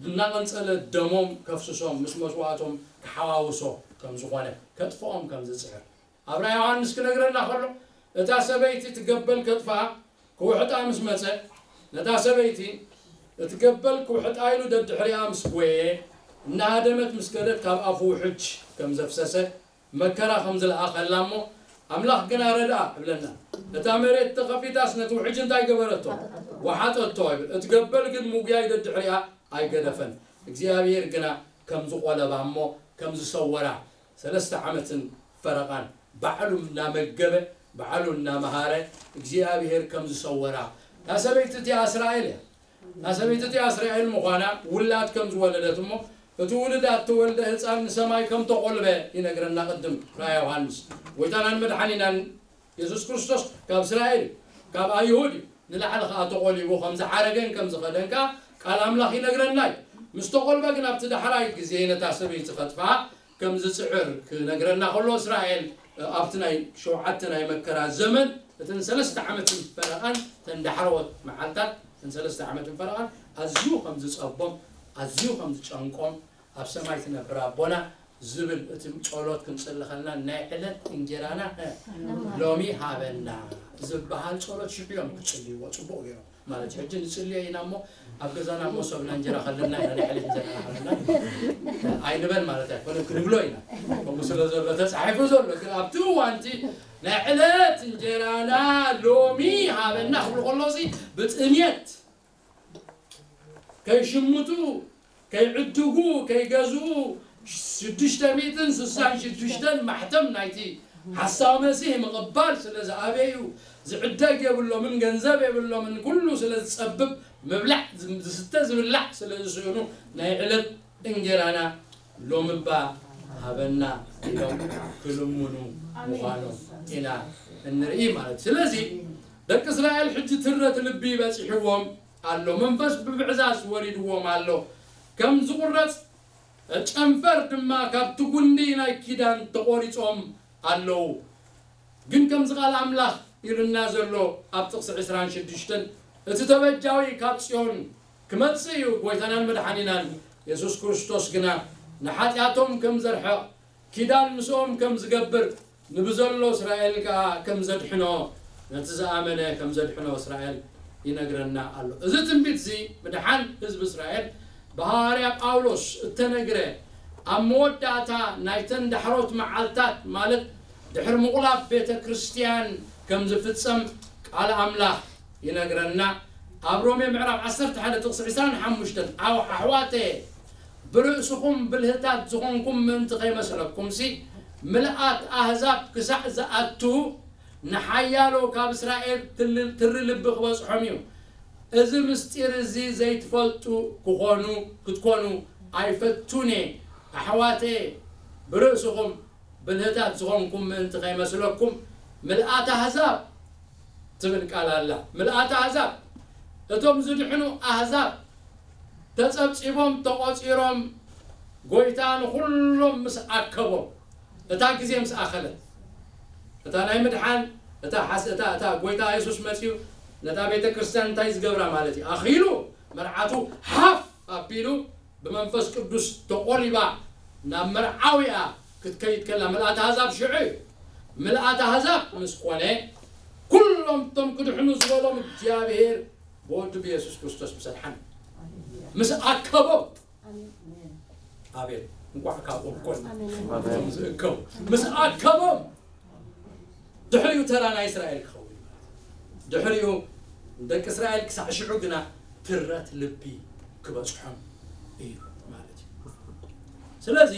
እናቐንጸለ ደሞም ከፍስሶም ምስ መስዋእቶም ክሓዋውሶ ከም ዝኾነ፣ ከጥፍኦም ከም ዝጽዕር ኣብ ራእይ ዮሃንስ ክነግረና ከሎ፣ እታ ሰበይቲ ትገበል ከጥፍኣ ክውሕጣ ምስ መጸ፣ ነታ ሰበይቲ እቲ ገበል ክውሕጣ ኢሉ ደድሕሪኣ ምስ ጐየየ፣ እናሃደመት ምስ ከደት ካብ ኣፉ ውሕጅ ከም ዘፍሰሰ፣ መከራ ከም ዝለኣኸላ እሞ፣ ኣምላኽ ግና ረድኣ እብለና። እታ መሬት ተኸፊታስ ነቲ ውሕጅ እንታይ ገበረቶ? ወሓጠቶ ይብል። እቲ ገበል ግን ምጉያይ ደድሕሪኣ ኣይገደፈን። እግዚኣብሔር ግና ከም ዝቖለባ እሞ ከም ዝሰወራ፣ ሰለስተ ዓመትን ፈረቓን ባዕሉ እናመገበ፣ ባዕሉ እናመሃረ፣ እግዚኣብሔር ከም ዝሰወራ። እታ ሰበይቲ እቲኣ እስራኤል እያ። እታ ሰበይቲ እቲኣ እስራኤል ምዃና፣ ውላድ ከም ዝወለደት እሞ፣ እቲ ውሉድ እተወልደ ህፃን ንሰማይ ከም ተቖልበ ይነግረና ቅድም ራእይ ዮሃንስ። ጎይታናን መድሓኒናን የሱስ ክርስቶስ ካብ እስራኤል እዩ፣ ካብ ኣይሁድ እዩ። ንላዕሊ ኸዓ ተቖሊቡ ከም ዝዓረገን ከም ዝኸደን ከኣ ቃል ኣምላኽ ይነግረና እዩ። ምስ ተቖልበ ግን ኣብቲ ዳሕራይ ግዜ ነታ ሰበይቲ ኸጥፍኣ ከም ዝጽዕር ክነግረና ከሎ፣ እስራኤል ኣብቲ ናይ ሸውዓተ ናይ መከራ ዘመን፣ እተን ሰለስተ ዓመትን ፈረቓን፣ እተን ዳሕረዎት መዓልታት፣ እተን ሰለስተ ዓመትን ፈረቓን ኣዝዩ ከም ዝጸቦም፣ ኣዝዩ ከም ዝጨንቆም፣ ኣብ ሰማይ ትነብር ኣቦና ዝብል እቲ ጸሎት ክንጽሊ ከለና፣ ናይ ዕለት እንጀራና ሎሚ ሃበና ዝበሃል ጸሎት ሽዑ እዮም ክጽልይዎ ጽቡቕ ገይሮም። ማለት ሕጂ ንጽልዮ ኢና እሞ ኣብ ገዛና መሶብና እንጀራ ከለና ኢና፣ ናይ ዕለት እንጀራና ከለና ኣይንበል ማለት ኣይኮነን፣ ክንብሎ ኢና። ከምኡ ስለ ዘሎ ተጻሒፉ ዘሎ፣ ግን ኣብቲ እዋንቲ ናይ ዕለት እንጀራና ሎሚ ሃበና ክብሉ ከለውሲ ብጥሜት ከይሽምቱ፣ ከይዕድጉ፣ ከይገዝኡ ሽዱሽተ ሚእትን ስሳን ሽዱሽተን ማሕተም ናይቲ ሓሳዊ መሲህ ምቕባል ስለ ዝኣበዩ፣ ዝዕደግ የብሎምን፣ ገንዘብ የብሎምን፣ ኩሉ ስለ ዝጸብብ፣ ምብላዕ፣ ዝስተ ዝብላዕ ስለ ዝስእኑ፣ ናይ ዕለት እንጌራና ሎሚ እባ ሃበና ኢሎም ክልምኑ ምዃኖም ኢና እንርኢ ማለት እዩ። ስለዚ ደቂ እስራኤል ሕጂ ትረት ልቢ በጺሕዎም ኣሎ። መንፈስ ብምዕዛዝ ወሪድዎም ኣሎ። ከም ዝቑረጽ ጨንፈር ድማ ካብቲ ጉንዲ ናይ ኪዳን ተቖሪጾም ኣለዉ። ግን ከምዚ ቃል ኣምላኽ ኢሉና ዘሎ ኣብ ጥቕሲ ዕስራን ሽዱሽተን፣ እቲ ተበጃዊ ካብ ጽዮን ክመጽእ እዩ፣ ጎይታናን መድሓኒናን የሱስ ክርስቶስ ግና ንሓጢኣቶም ከም ዘርሕቕ፣ ኪዳን ምስኦም ከም ዝገብር፣ ንብዘሎ እስራኤል ከኣ ከም ዘድሕኖ፣ ነቲ ዝኣመነ ከም ዘድሕኖ እስራኤል ይነግረና ኣሎ። እዚ ትንቢት እዚ ምድሓን ህዝቢ እስራኤል ብሃዋርያ ጳውሎስ እተነግረ፣ ኣብ መወዳእታ ናይተን ዳሕሮት መዓልታት፣ ማለት ድሕሪ ምቑላፍ ቤተ ክርስትያን ከም ዝፍጸም ቃል ኣምላኽ ይነግረና። ኣብ ሮሜ ምዕራፍ ዓሰርተ ሓደ ጥቕሲ ዕስራን ሓሙሽተን፣ ኣው-፣ ኣሕዋተየ፣ ብርእስኹም ብልህታት ዝኾንኩም ምእንቲ ከይመስለኩምሲ፣ ምልኣት ኣህዛብ ክሳዕ ዝኣቱ፣ ንሓያሎ ካብ እስራኤል ትል-፣ ትሪ ልቢ ክበጽሖም እዩ። እዚ ምስጢር እዚ ዘይትፈልጡ ክኾኑ፣ ክትኮኑ ኣይፈቱን እየ። ኣሕዋተየ፣ ብርእስኹም ብልህታት ዝኾንኩም ምእንቲ ከይመስለኩም፣ ምልኣት ኣህዛብ ትብል ቃል ኣላ። ምልኣት ኣህዛብ፣ እቶም ዝድሕኑ ኣህዛብ ተጸብጺቦም፣ ተቖጺሮም፣ ጎይታ ንኹሎም ምስ ኣከቦም፣ እታ ግዜ ምስ ኣኸለት፣ እታ ናይ ምድሓን፣ እታ ሓስ-፣ እታ፣ እታ ጎይታ የሱስ መጺኡ ነታ ቤተ ክርስቲያን እንታይ ዝገብራ ማለት እዩ? ኣኺሉ መርዓቱ ሃፍ ኣቢሉ ብመንፈስ ቅዱስ ተቖሊባ ናብ መርዓዊኣ ክትከይድ ከላ፣ ምልኣት ኣሕዛብ ሽዑ እዩ። ምልኣት ኣሕዛብ ምስ ኮነ፣ ኩሎም እቶም ክድሕኑ ዝበሎም እግዚኣብሔር ብወዱ ብየሱስ ክርስቶስ ምስ ኣድሓነ፣ ምስ ኣከቦም፣ ኣቤት እንቋዕ ካብኦም ኮን እቶም ዝእከቡ፣ ምስ ኣከቦም ድሕሪኡ ተራ ናይ እስራኤል ክኸውን እዩ። ድሕሪኡ ደቂ እስራኤል ክሳዕ ሽዑ ግና ትረት ልቢ ክበጽሖም እዩ ማለት እዩ። ስለዚ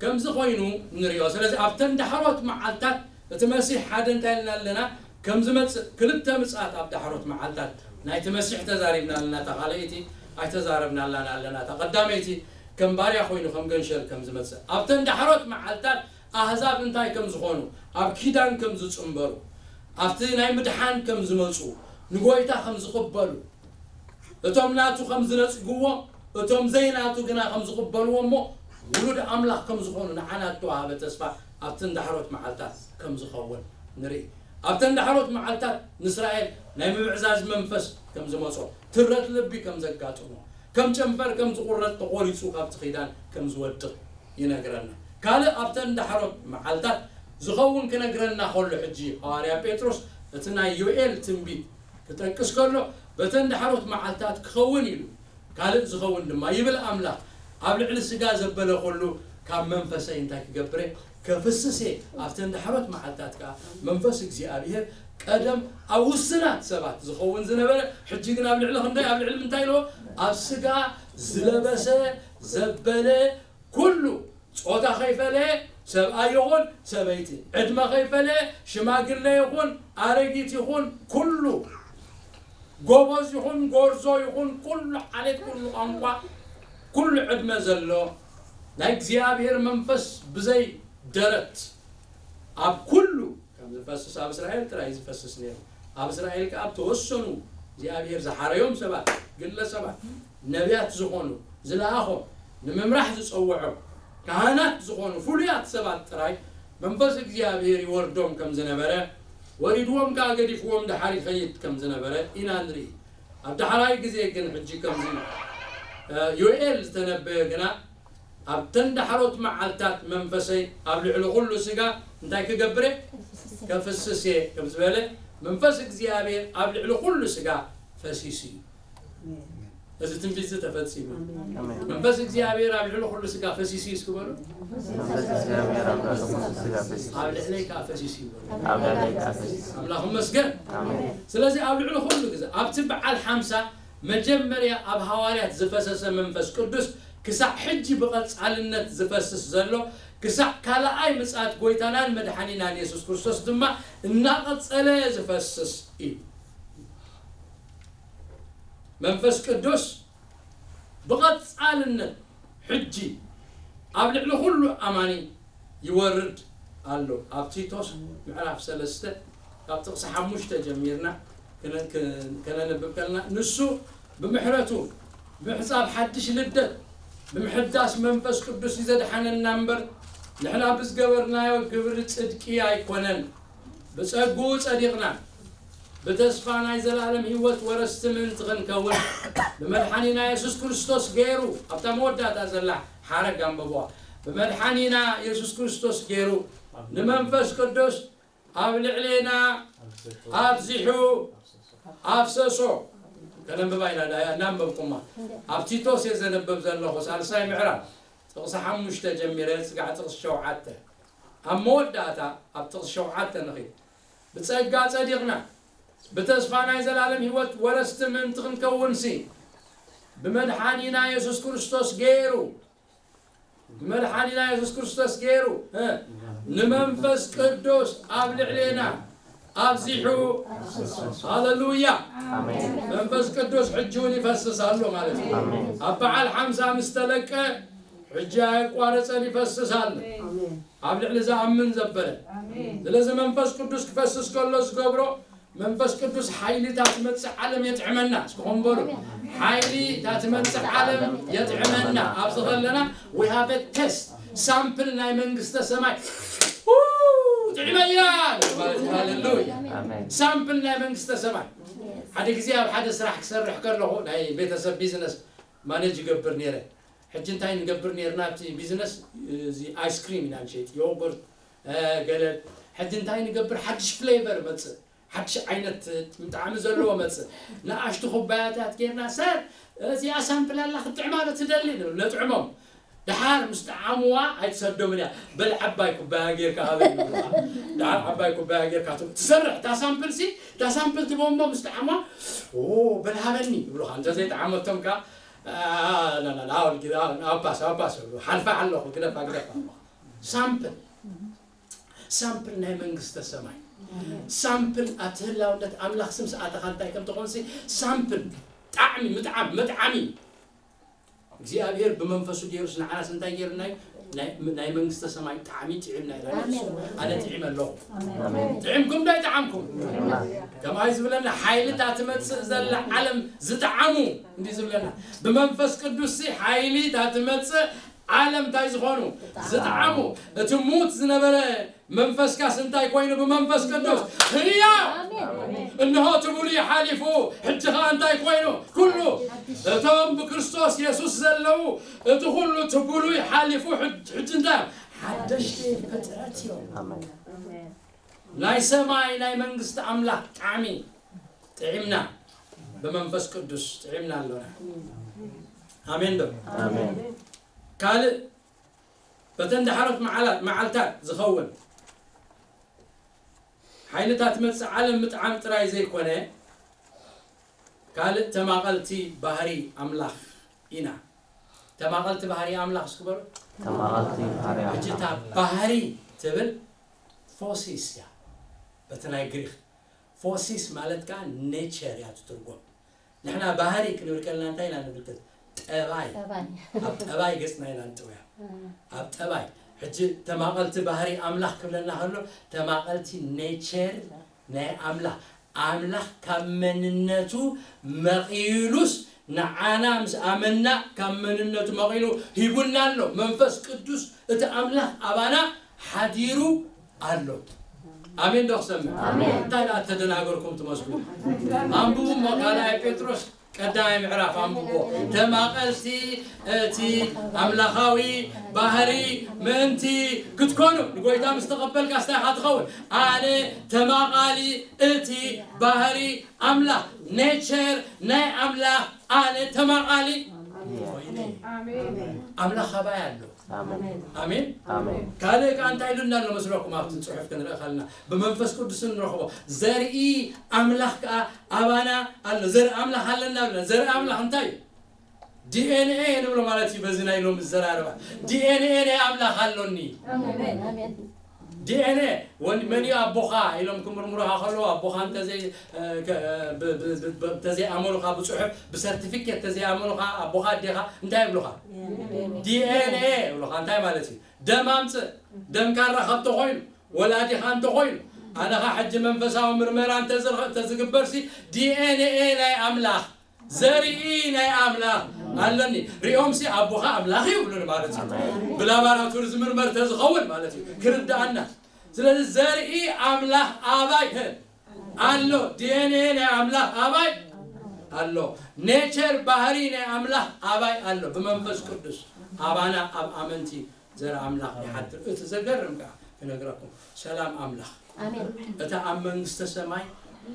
ከምዚ ኮይኑ ንሪኦ። ስለዚ ኣብተን ዳሕሮት መዓልታት እቲ መሲሕ ሓደ እንታይ ኢልና ኣለና? ከም ዝመጽእ ክልተ ምጽኣት ኣብ ዳሕሮት መዓልታት ናይቲ መሲሕ ተዛሪብና ኣለና። እታ ካልኣይቲ ኣይተዛረብናላን ኣለና። እታ ቀዳመይቲ ከም ባርያ ኮይኑ ከም ገንሸል ከም ዝመጽእ፣ ኣብተን ዳሕሮት መዓልታት ኣህዛብ እንታይ ከም ዝኾኑ፣ ኣብ ኪዳን ከም ዝጽንበሩ፣ ኣብቲ ናይ ምድሓን ከም ዝመጹ፣ ንጎይታ ከም ዝቕበሉ፣ እቶም ናቱ ከም ዝነጽግዎ፣ እቶም ዘይናቱ ግና ከም ዝቕበልዎ እሞ ውሉድ ኣምላኽ ከም ዝኾኑ ንዓና እተዋህበ ተስፋ ኣብተን ዳሕሮት መዓልታት ከም ዝኸውን ንርኢ። ኣብተን ዳሕሮት መዓልታት ንእስራኤል ናይ ምብዕዛዝ መንፈስ ከም ዝመጾ፣ ትረት ልቢ ከም ዘጋጥሞ፣ ከም ጨንፈር ከም ዝቑረጽ፣ ተቖሪጹ ካብቲ ኪዳን ከም ዝወድቕ ይነግረና። ካልእ ኣብተን ዳሕሮት መዓልታት ዝኸውን ክነግረና ከሎ፣ ሕጂ ሃዋርያ ጴጥሮስ እቲ ናይ ዮኤል ትንቢት ክጠቅስ ከሎ፣ በተን ዳሕሮት መዓልታት ክኸውን ኢሉ፣ ካልእ ዝኸውን ድማ ይብል ኣምላኽ፣ ኣብ ልዕሊ ስጋ ዘበለ ኩሉ ካብ መንፈሰይ እንታይ ክገብር እየ? ከፍስስ እየ። ኣብተን ዳሕሮት መዓልታት ከኣ መንፈስ እግዚኣብሔር ቀደም ኣብ ውስናት ሰባት ዝኸውን ዝነበረ፣ ሕጂ ግን ኣብ ልዕሊ ክንደይ? ኣብ ልዕሊ ምንታይ ኢልዎ? ኣብ ስጋ ዝለበሰ ዘበለ ኩሉ፣ ጾታ ከይፈለየ፣ ሰብኣይ ይኹን ሰበይቲ፣ ዕድመ ከይፈለየ፣ ሽማግለ ይኹን ኣረጊት ይኹን ኩሉ፣ ጎበዝ ይኹን ጎርዞ ይኹን ኩሉ ዓሌት፣ ኩሉ ቋንቋ፣ ኩሉ ዕድመ ዘሎ ናይ እግዚኣብሔር መንፈስ ብዘይ ደረት ኣብ ኩሉ ከም ዝፈስስ ኣብ እስራኤል ጥራይ ዝፈስስ ነይሩ። ኣብ እስራኤል ከኣ ኣብ ተወሰኑ እግዚኣብሔር ዝሓረዮም ሰባት፣ ግለሰባት፣ ነቢያት ዝኾኑ፣ ዝለኣኾም፣ ንምምራሕ ዝጸውዖም፣ ካህናት ዝኾኑ ፍሉያት ሰባት ጥራይ መንፈስ እግዚኣብሔር ይወርዶም ከም ዝነበረ፣ ወሪድዎም ከኣ ገዲፍዎም ደሓር ይኸይድ ከም ዝነበረ ኢና ንርኢ። ኣብ ዳሕራይ ግዜ ግን ሕጂ ከምዚ፣ እ፣ ዮኤል ዝተነበየ ግና፣ ኣብተን ዳሕሮት መዓልታት መንፈሰይ ኣብ ልዕሊ ኩሉ ስጋ እንታይ ክገብር እየ? ከፍስስ እየ ከም ዝበለ፣ መንፈስ እግዚኣብሔር ኣብ ልዕሊ ኩሉ ስጋ ፈሲሱ እዩ። እዚ ትንቢት እዚ ተፈጺሙ። ኣሜን። መንፈስ እግዚኣብሔር ኣብ ልዕሊ ኩሉ ስጋ ፈሲሱ እዩ እስኪ በሉ። መንፈስ እግዚኣብሔር ኣብ ልዕሊ ኩሉ ስጋ ፈሲሱ። ኣብ ልዕለይ ከኣ ፈሲሱ እዩ በሉ። ኣብ ልዕለይ ከኣ ፈሲሱ። ኣምላኽ ይመስገን። ኣሜን። ስለዚ ኣብ ልዕሊ ኩሉ ግዜ ኣብቲ በዓል ሓምሳ መጀመርያ ኣብ ሃዋርያት ዝፈሰሰ መንፈስ ቅዱስ ክሳዕ ሕጂ ብቐጻልነት ዝፈስስ ዘሎ፣ ክሳዕ ካልኣይ ምጽኣት ጎይታናን መድሓኒናን የሱስ ክርስቶስ ድማ እናቐጸለ ዝፈስስ እዩ። መንፈስ ቅዱስ ብቐጻልነት ሕጂ ኣብ ልዕሊ ኩሉ ኣማኒ ይወርድ ኣሎ። ኣብ ቲቶስ ምዕራፍ ሰለስተ ካብ ጥቕሲ ሓሙሽተ ጀሚርና ከነ-፣ ከ-፣ ከነንብብ ከለና፣ ንሱ ብምሕረቱ ብምሕጻብ ሓድሽ ልደት ብምሕዳስ መንፈስ ቅዱስ እዩ ዘድሓነና እምበር፣ ንሕና ብዝገበርናዮ ግብሪ ጽድቂ ኣይኮነን። ብጸግኡ ጸዲቕና፣ ብተስፋ ናይ ዘላለም ህይወት ወረስቲ ምእንቲ ክንከውን፣ ብመድሓኒና የሱስ ክርስቶስ ገይሩ፣ ኣብታ መወዳእታ ዘላ ሓረግ ኣንብቦ። ብመድሓኒና የሱስ ክርስቶስ ገይሩ ንመንፈስ ቅዱስ ኣብ ልዕሌና ኣብዚሑ ኣፍሰሶ። ከነንብባ ኢና፣ ዳ-፣ እናንበብኩማ። ኣብ ቲቶስ እየ ዘንብብ ዘለኹ፣ ሳልሳይ ምዕራፍ፣ ጥቕሲ ሓሙሽተ ጀሚረ፣ ጽጋዕ ጥቕሲ ሸውዓተ። ኣብ መወዳእታ፣ ኣብ ጥቕሲ ሸውዓተ ንኺድ። ብጸጋ ጸዲቕና፣ ብተስፋ ናይ ዘላለም ህይወት ወረስቲ ምእንቲ ክንከውንሲ፣ ብመድሓኒና የሱስ ክርስቶስ ገይሩ፣ ብመድሓኒና የሱስ ክርስቶስ ገይሩ፣ እ፣ ንመንፈስ ቅዱስ ኣብ ልዕሌና ኣብዚሑ። ሃሌሉያ። ኣሜን። መንፈስ ቅዱስ ሕጂ እውን ይፈስስ ኣሎ ማለት እዩ። ኣሜን። ኣብ በዓል ሓምሳ ምስ ተለቀ፣ ሕጂ ኣየቋረጸን ይፈስስ ኣሎ። ኣሜን። ኣብ ልዕሊ ዝኣምን ዘበለ። ኣሜን። ስለዚ መንፈስ ቅዱስ ክፈስስ ከሎ ዝገብሮ መንፈስ ቅዱስ ሓይሊ እታ ትመጽእ ዓለም የጥዕመና። እስኪ ኾን በሉ፣ ሓይሊ እታ ትመጽእ ዓለም የጥዕመና። ኣብዚ ከለና we have a test፣ ሳምፕል ናይ መንግስተ ሰማይ። ው፣ ጥዕመያ ማለት፣ ሃሌሉያ። ሳምፕል ናይ መንግስተ ሰማይ። ሓደ ግዜ ኣብ ሓደ ስራሕ ክሰርሕ ከለኹ፣ ናይ ቤተሰብ ቢዝነስ ማኔጅ ይገብር ነይረ። ሕጂ እንታይ ንገብር ነይርና ኣብቲ ቢዝነስ? እዚ ኣይስክሪም ኢና ንሸይጥ፣ ዮጎርት፣ ገለ። ሕጂ እንታይ ንገብር? ሓድሽ ፍሌቨር መጽእ፣ ሓድሽ ዓይነት ምጣዕሚ ዘለዎ መጽእ። ንኣሽቱ ኩባያታት ጌርና፣ ሰር፣ እዚኣ ሳምፕል ኣላ፣ ክትጥዕማ ዶ ትደሊ? ንብል፣ ነጥዕሞም። ደሓር ምስ ጠዓምዋ ኣይትሰዶምን እያ። በል ዓባይ ኩባያ ጌርካ ሃበኒ ይብሉኻ። ደሓር ዓባይ ኩባያ ጌርካ ትብ-፣ ትሰርሕ፣ እታ ሳምፕል ሲ፣ እታ ሳምፕል ትቦሞ ምስ ጠዓምዋ፣ ኦ፣ በል ሃበኒ ይብሉኻ። እንተ ዘይጠዓመቶም ከኣ፣ ኣ፣ ና፣ ና፣ ና፣ ኣውል ግዳ፣ ኣውል፣ ኣባስ፣ ኣባስ ይብሉ። ሓልፋ ኣለኹ፣ ግደፋ፣ ግደፋ ኣለኹ። ሳምፕል፣ ሳምፕል ናይ መንግስተ ሰማይ። ሳምፕል ኣብቲ ህላውነት ኣምላኽ ስም ሰኣተኻ እንታይ ከም ትኾንሲ፣ ሳምፕል፣ ጣዕሚ፣ ምጥዓም፣ መጥዓሚ። እግዚኣብሔር ብመንፈሱ ገይሩስ ንዓናስ እንታይ ገይሩና እዩ? ናይ፣ ናይ መንግስተ ሰማይ ጣዕሚ ጥዒምና ኢና። ኣነ ጥዒመ ኣለኹ። ጥዒምኩም ዶ ኣይጠዓምኩም? ከምኣ ዝብለና፣ ሓይሊ እታ ትመጽእ ዘላ ዓለም ዝጠዓሙ እንዲ ዝብለና፣ ብመንፈስ ቅዱስ ሲ ሓይሊ እታ ትመጽእ ዓለም እንታይ ዝኾኑ? ዝጠዓሙ። እቲ ሙት ዝነበረ መንፈስካስ እንታይ ኮይኑ? ብመንፈስ ቅዱስ ህያው። እንሆ እቲ ብሉይ ሓሊፉ፣ ሕጂ ኸኣ እንታይ ኮይኑ? ኩሉ። እቶም ብክርስቶስ የሱስ ዘለዉ፣ እቲ ኩሉ እቲ ብሉይ ሓሊፉ፣ ሕጅ-፣ ሕጂ እንታይ? ሓደሽቲ ፍጥረት እዮም። ናይ ሰማይ ናይ መንግስቲ ኣምላኽ ጣዕሚ ጥዒምና፣ ብመንፈስ ቅዱስ ጥዒምና ኣሎና። ኣሜን ዶ? ኣሜን። ካልእ፣ በተን ዳሕሮት መዓላ-፣ መዓልታት ዝኸውን ሓይልታት መጽእ ዓለም ምጥዓም ጥራይ ዘይኮነ፣ ካልእ ተማቐልቲ ባህሪ ኣምላኽ ኢና። ተማቐልቲ ባህሪ ኣምላኽ እስኪ በሉ። ተማቐልቲ ባህሪ ኣምላኽ። ሕጂ እታ ባህሪ ትብል ፎሲስ እያ፣ በቲ ናይ ግሪኽ። ፎሲስ ማለት ከኣ ኔቸር እያ ትትርጎም። ንሕና ባህሪ ክንብል ከለና እንታይ ኢና ንብል? ጠባይ። ጠባይ። ኣብ ጠባይ ገጽና ኢና ንጥውያ። እም። ኣብ ጠባይ። ሕጂ ተማቐልቲ ባህሪ ኣምላኽ ክብለና ከሎ፣ ተማቐልቲ ኔቸር ናይ ኣምላኽ። ኣምላኽ ካብ መንነቱ መቒሉስ ንዓና ምስ ኣመና ካብ መንነቱ መቒሉ ሂቡና ኣሎ። መንፈስ ቅዱስ እቲ ኣምላኽ ኣባና ሓዲሩ ኣሎ። ኣሜን ዶ ክሰምዕ? ኣሜን። እንታይ ደኣ ተደናገርኩም ትመስሉ? ኣንብቡ እሞ ካልኣይ ጴጥሮስ ቀዳማይ ምዕራፍ ኣንብቦ። ተማቐልቲ እቲ ኣምላኻዊ ባህሪ ምእንቲ ክትኮኑ፣ ንጎይታ ምስ ተቐበልካ እንታይ ኢኻ ትኸውን? ኣነ ተማቓሊ እቲ ባህሪ ኣምላኽ፣ ኔቸር ናይ ኣምላኽ ኣነ ተማቓሊ ኮይነ። ኣሜን። ኣምላኽ ኣባይ ኣሎ። ኣሜን። ኣሜን። ኣሜን። ካልእ ከኣ እንታይ ኢሉና ኣሎ መስለኩም? ኣብቲ ጽሑፍ ክንርኢ ከለና ብመንፈስ ቅዱስ ንረኽቦ ዘርኢ ኣምላኽ ከኣ ኣባና ኣሎ። ዘርኢ ኣምላኽ ኣለና ብለና። ዘርኢ ኣምላኽ እንታይ እዩ? ዲ ኤን ኤ ንብሎ ማለት እዩ። በዚ ናይ ሎሚ ዘራርባ ዲ ኤን ኤ ናይ ኣምላኽ ኣሎኒ። ኣሜን። ኣሜን። ዲ ኤን ኤ ወን-፣ መን እዩ ኣቦኻ ኢሎም ክምርምሩኻ ከለዉ፣ ኣቦኻ እንተዘይ-፣ እ፣ ከ-፣ ብ-፣ ብ-፣ ብ-፣ ብ-፣ እንተዘይኣመኑኻ ብጽሑፍ፣ ብሰርቲፊኬት እንተዘይኣመኑኻ ኣቦኻ ኣዴኻ እንታይ ይብሉኻ? ዲ ኤን ኤ ይብሉኻ። እንታይ ማለት እዩ? ደም ኣምጽእ። ደምካ ራኸብ እንተኾይኑ፣ ወላዲኻ እንተኾይኑ፣ ኣነኻ ሕጂ መንፈሳዊ ምርመራ እንተዝርኸ-፣ እንተዝግበርሲ፣ ዲ ኤን ኤ ናይ ኣምላኽ ዘርኢ ናይ ኣምላኽ ኣለኒ። ሪኦምሲ ኣቦኻ ኣምላኽ እዩ ይብሉኒ ማለት እዩ። ብላባራቶሪ ዝምርመር ተዝኸውን ማለት እዩ። ክርድኣና። ስለዚ ዘርኢ ኣምላኽ ኣባይ ኣሎ። ዲ ኤን ኤ ናይ ኣምላኽ ኣባይ ኣሎ። ኔቸር ባህሪ ናይ ኣምላኽ ኣባይ ኣሎ። ብመንፈስ ቅዱስ ኣባና ኣብ ኣመንቲ ዘርኢ ኣምላኽ ይሓድር። እቲ ዘገርም ከኣ ክነግረኩም፣ ሰላም ኣምላኽ። ኣሜን። እታ ኣብ መንግስተ ሰማይ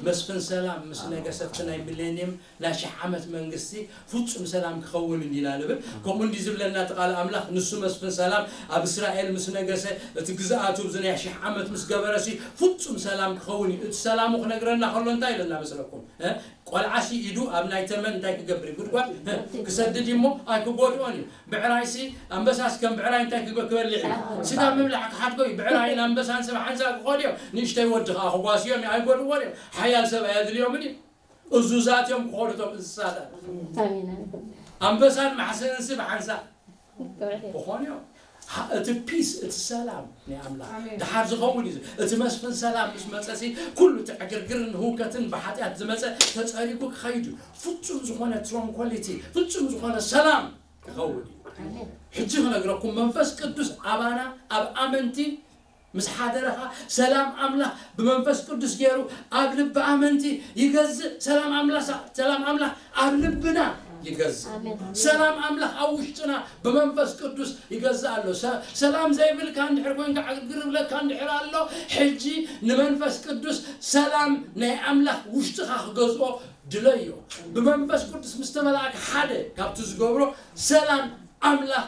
መስፍን ሰላም ምስ ነገሰ፣ ኣብቲ ናይ ሚሌንየም ናይ ሽሕ ዓመት መንግስቲ ፍጹም ሰላም ክኸውን እንዲና ንብል። ከምኡ እንዲ ዝብለና እቲ ቃል ኣምላኽ፣ ንሱ መስፍን ሰላም ኣብ እስራኤል ምስ ነገሰ፣ እቲ ግዝኣቱ ኣብዚ ናይ ሽሕ ዓመት ምስ ገበረሲ ፍጹም ሰላም ክኸውን እዩ። እቲ ሰላሙ ክነግረና ከሎ እንታይ ኢለና መስለኩም? እ? ቆልዓሲ ኢዱ ኣብ ናይ ተመን እንታይ ክገብር እዩ? ጉድጓድ፣ እ፣ ክሰድድ እዩ እሞ ኣይክጎድኦን እዩ። ብዕራይሲ፣ ኣንበሳስ ከም ብዕራይ እንታይ ክገ-፣ ክበልዕ እዩ? ስጋ ምብላዕ ክሓድጎ እዩ። ብዕራይን ኣንበሳን ሰብ ሓንሳእ ክኸዱ እዮም። ንእሽተይ ወዲ ከኣ ክጓስዮም እዩ። ኣይጎድዎን እዮም። ሓያል ሰብኣይ ኣድልዮምን እዩ። እዙዛት እዮም ክኸዱ እቶም እንስሳታት። ኣሜን። ኣንበሳን ማሕስእንሲ ብሓንሳእ ክኾኑ እዮም። ሃ- እቲ ፒስ፣ እቲ ሰላም ናይ ኣምላኽ ኣሜን። ድሓር ዝኸውን እዩ። እቲ መስፍን ሰላም ምስ መጸሲ፣ ኩሉ እቲ ዕግርግርን ህውከትን ብሓጢኣት ዝመጸ ተጸሪጉ ክኸይድ እዩ። ፍጹም ዝኾነ ትራንኳሊቲ፣ ፍጹም ዝኾነ ሰላም ክኸውን እዩ። ኣሜን። ሕጂ ክነግረኩም፣ መንፈስ ቅዱስ ኣባና፣ ኣብ ኣመንቲ ምስ ሓደረኻ፣ ሰላም ኣምላኽ ብመንፈስ ቅዱስ ገይሩ ኣብ ልቢ ኣመንቲ ይገዝእ። ሰላም ኣምላኽ፣ ሰላም ኣምላኽ ኣብ ልብና ይገዝእ። ኣሜን። ሰላም ኣምላኽ ኣብ ውሽጥና ብመንፈስ ቅዱስ ይገዝእ ኣሎ። ሰ-፣ ሰላም ዘይብልካ እንድሕር ኮንካ፣ ዕግርግር ዝብለካ እንድሕር ኣሎ፣ ሕጂ ንመንፈስ ቅዱስ ሰላም ናይ ኣምላኽ ውሽጥኻ ክገዝኦ ድለዮ። ብመንፈስ ቅዱስ ምስ ተመላእካ፣ ሓደ ካብቲ ዝገብሮ፣ ሰላም ኣምላኽ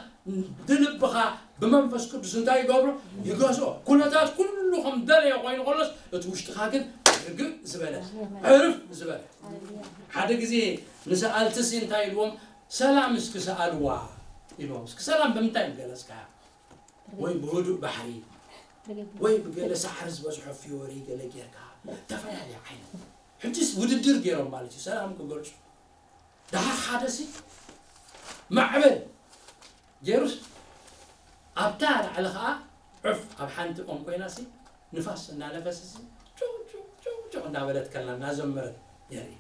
ንልብኻ ብመንፈስ ቅዱስ እንታይ ይገብሮ? ይገዝኦ። ኩነታት ኩሉ ከም ደለዮ ኮይኑ ከሎስ፣ እቲ ውሽጥኻ ግን ርግእ ዝበለ፣ ዕርፍ ዝበለ። ሓደ ግዜ ንሰኣልትሲ እንታይ ኢልዎም? "ሰላም እስኪ ሰኣልዋ" ኢልዎም። እስኪ ሰላም ብምንታይ ምገለጽካያ? ወይ ብህዱእ ባሕሪ፣ ወይ ብገለ ሳዕሪ ዝበዝሖ ፊዮሪ ገለ ጌርካ፣ ዝተፈላለየ ዓይነት። ሕጂስ ውድድር ገይሮም ማለት እዩ፣ ሰላም ክገልጹ። ደሓር ሓደሲ ማዕበል ገይሩስ፣ ኣብታ ላዕሊ ኸዓ ዑፍ ኣብ ሓንቲ ኦም ኮይናሲ፣ ንፋስ እናነፈሰሲ፣ ጩቕ ጩቕ ጩቕ ጩቕ እናበለት ከላ እናዘመረት የርኢ።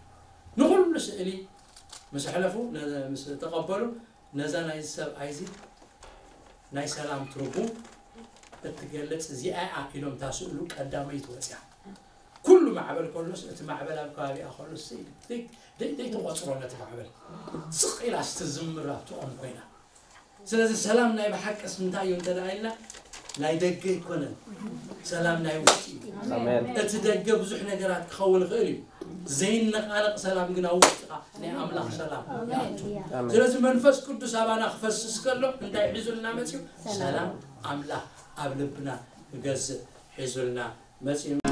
ንኹሉ ስእሊ ምስ ኣሕለፉ፣ ነ-፣ ምስ ተቐበሉ፣ ነዛ ናይ ሰብኣይዚ ናይ ሰላም ትርጉም እትገልጽ እዚኣ እያ ኢሎም፣ እታ ስእሉ ቀዳመይቲ ወጽያ። ኩሉ ማዕበል ከሎስ፣ እቲ ማዕበል ኣብ ከባቢኣ ከሎስ፣ ደይ-፣ ደይ-፣ ደይተቖጽሮ ነቲ ማዕበል። ስቕ ኢላ ስትዝምር ኣብቲ ኦም ኮይና። ስለዚ ሰላም ናይ ብሓቅስ እንታይ እዩ እንተ ደኣ ኢልና፣ ናይ ደገ ኣይኮነን። ሰላም ናይ ውሽጢ እዩ። ኣሜን። እቲ ደገ ብዙሕ ነገራት ክኸውን ይኽእል እዩ። ዘይነቓነቕ ሰላም ግን ኣብ ውሽጥኻ ናይ ኣምላኽ ሰላም ይኣቱ። ኣሜን። ስለዚ መንፈስ ቅዱስ ኣባና ክፈስስ ከሎ እንታይ ሒዙልና መጺኡ? ሰላም ኣምላኽ ኣብ ልብና ክገዝእ ሒዙልና መጺኡ።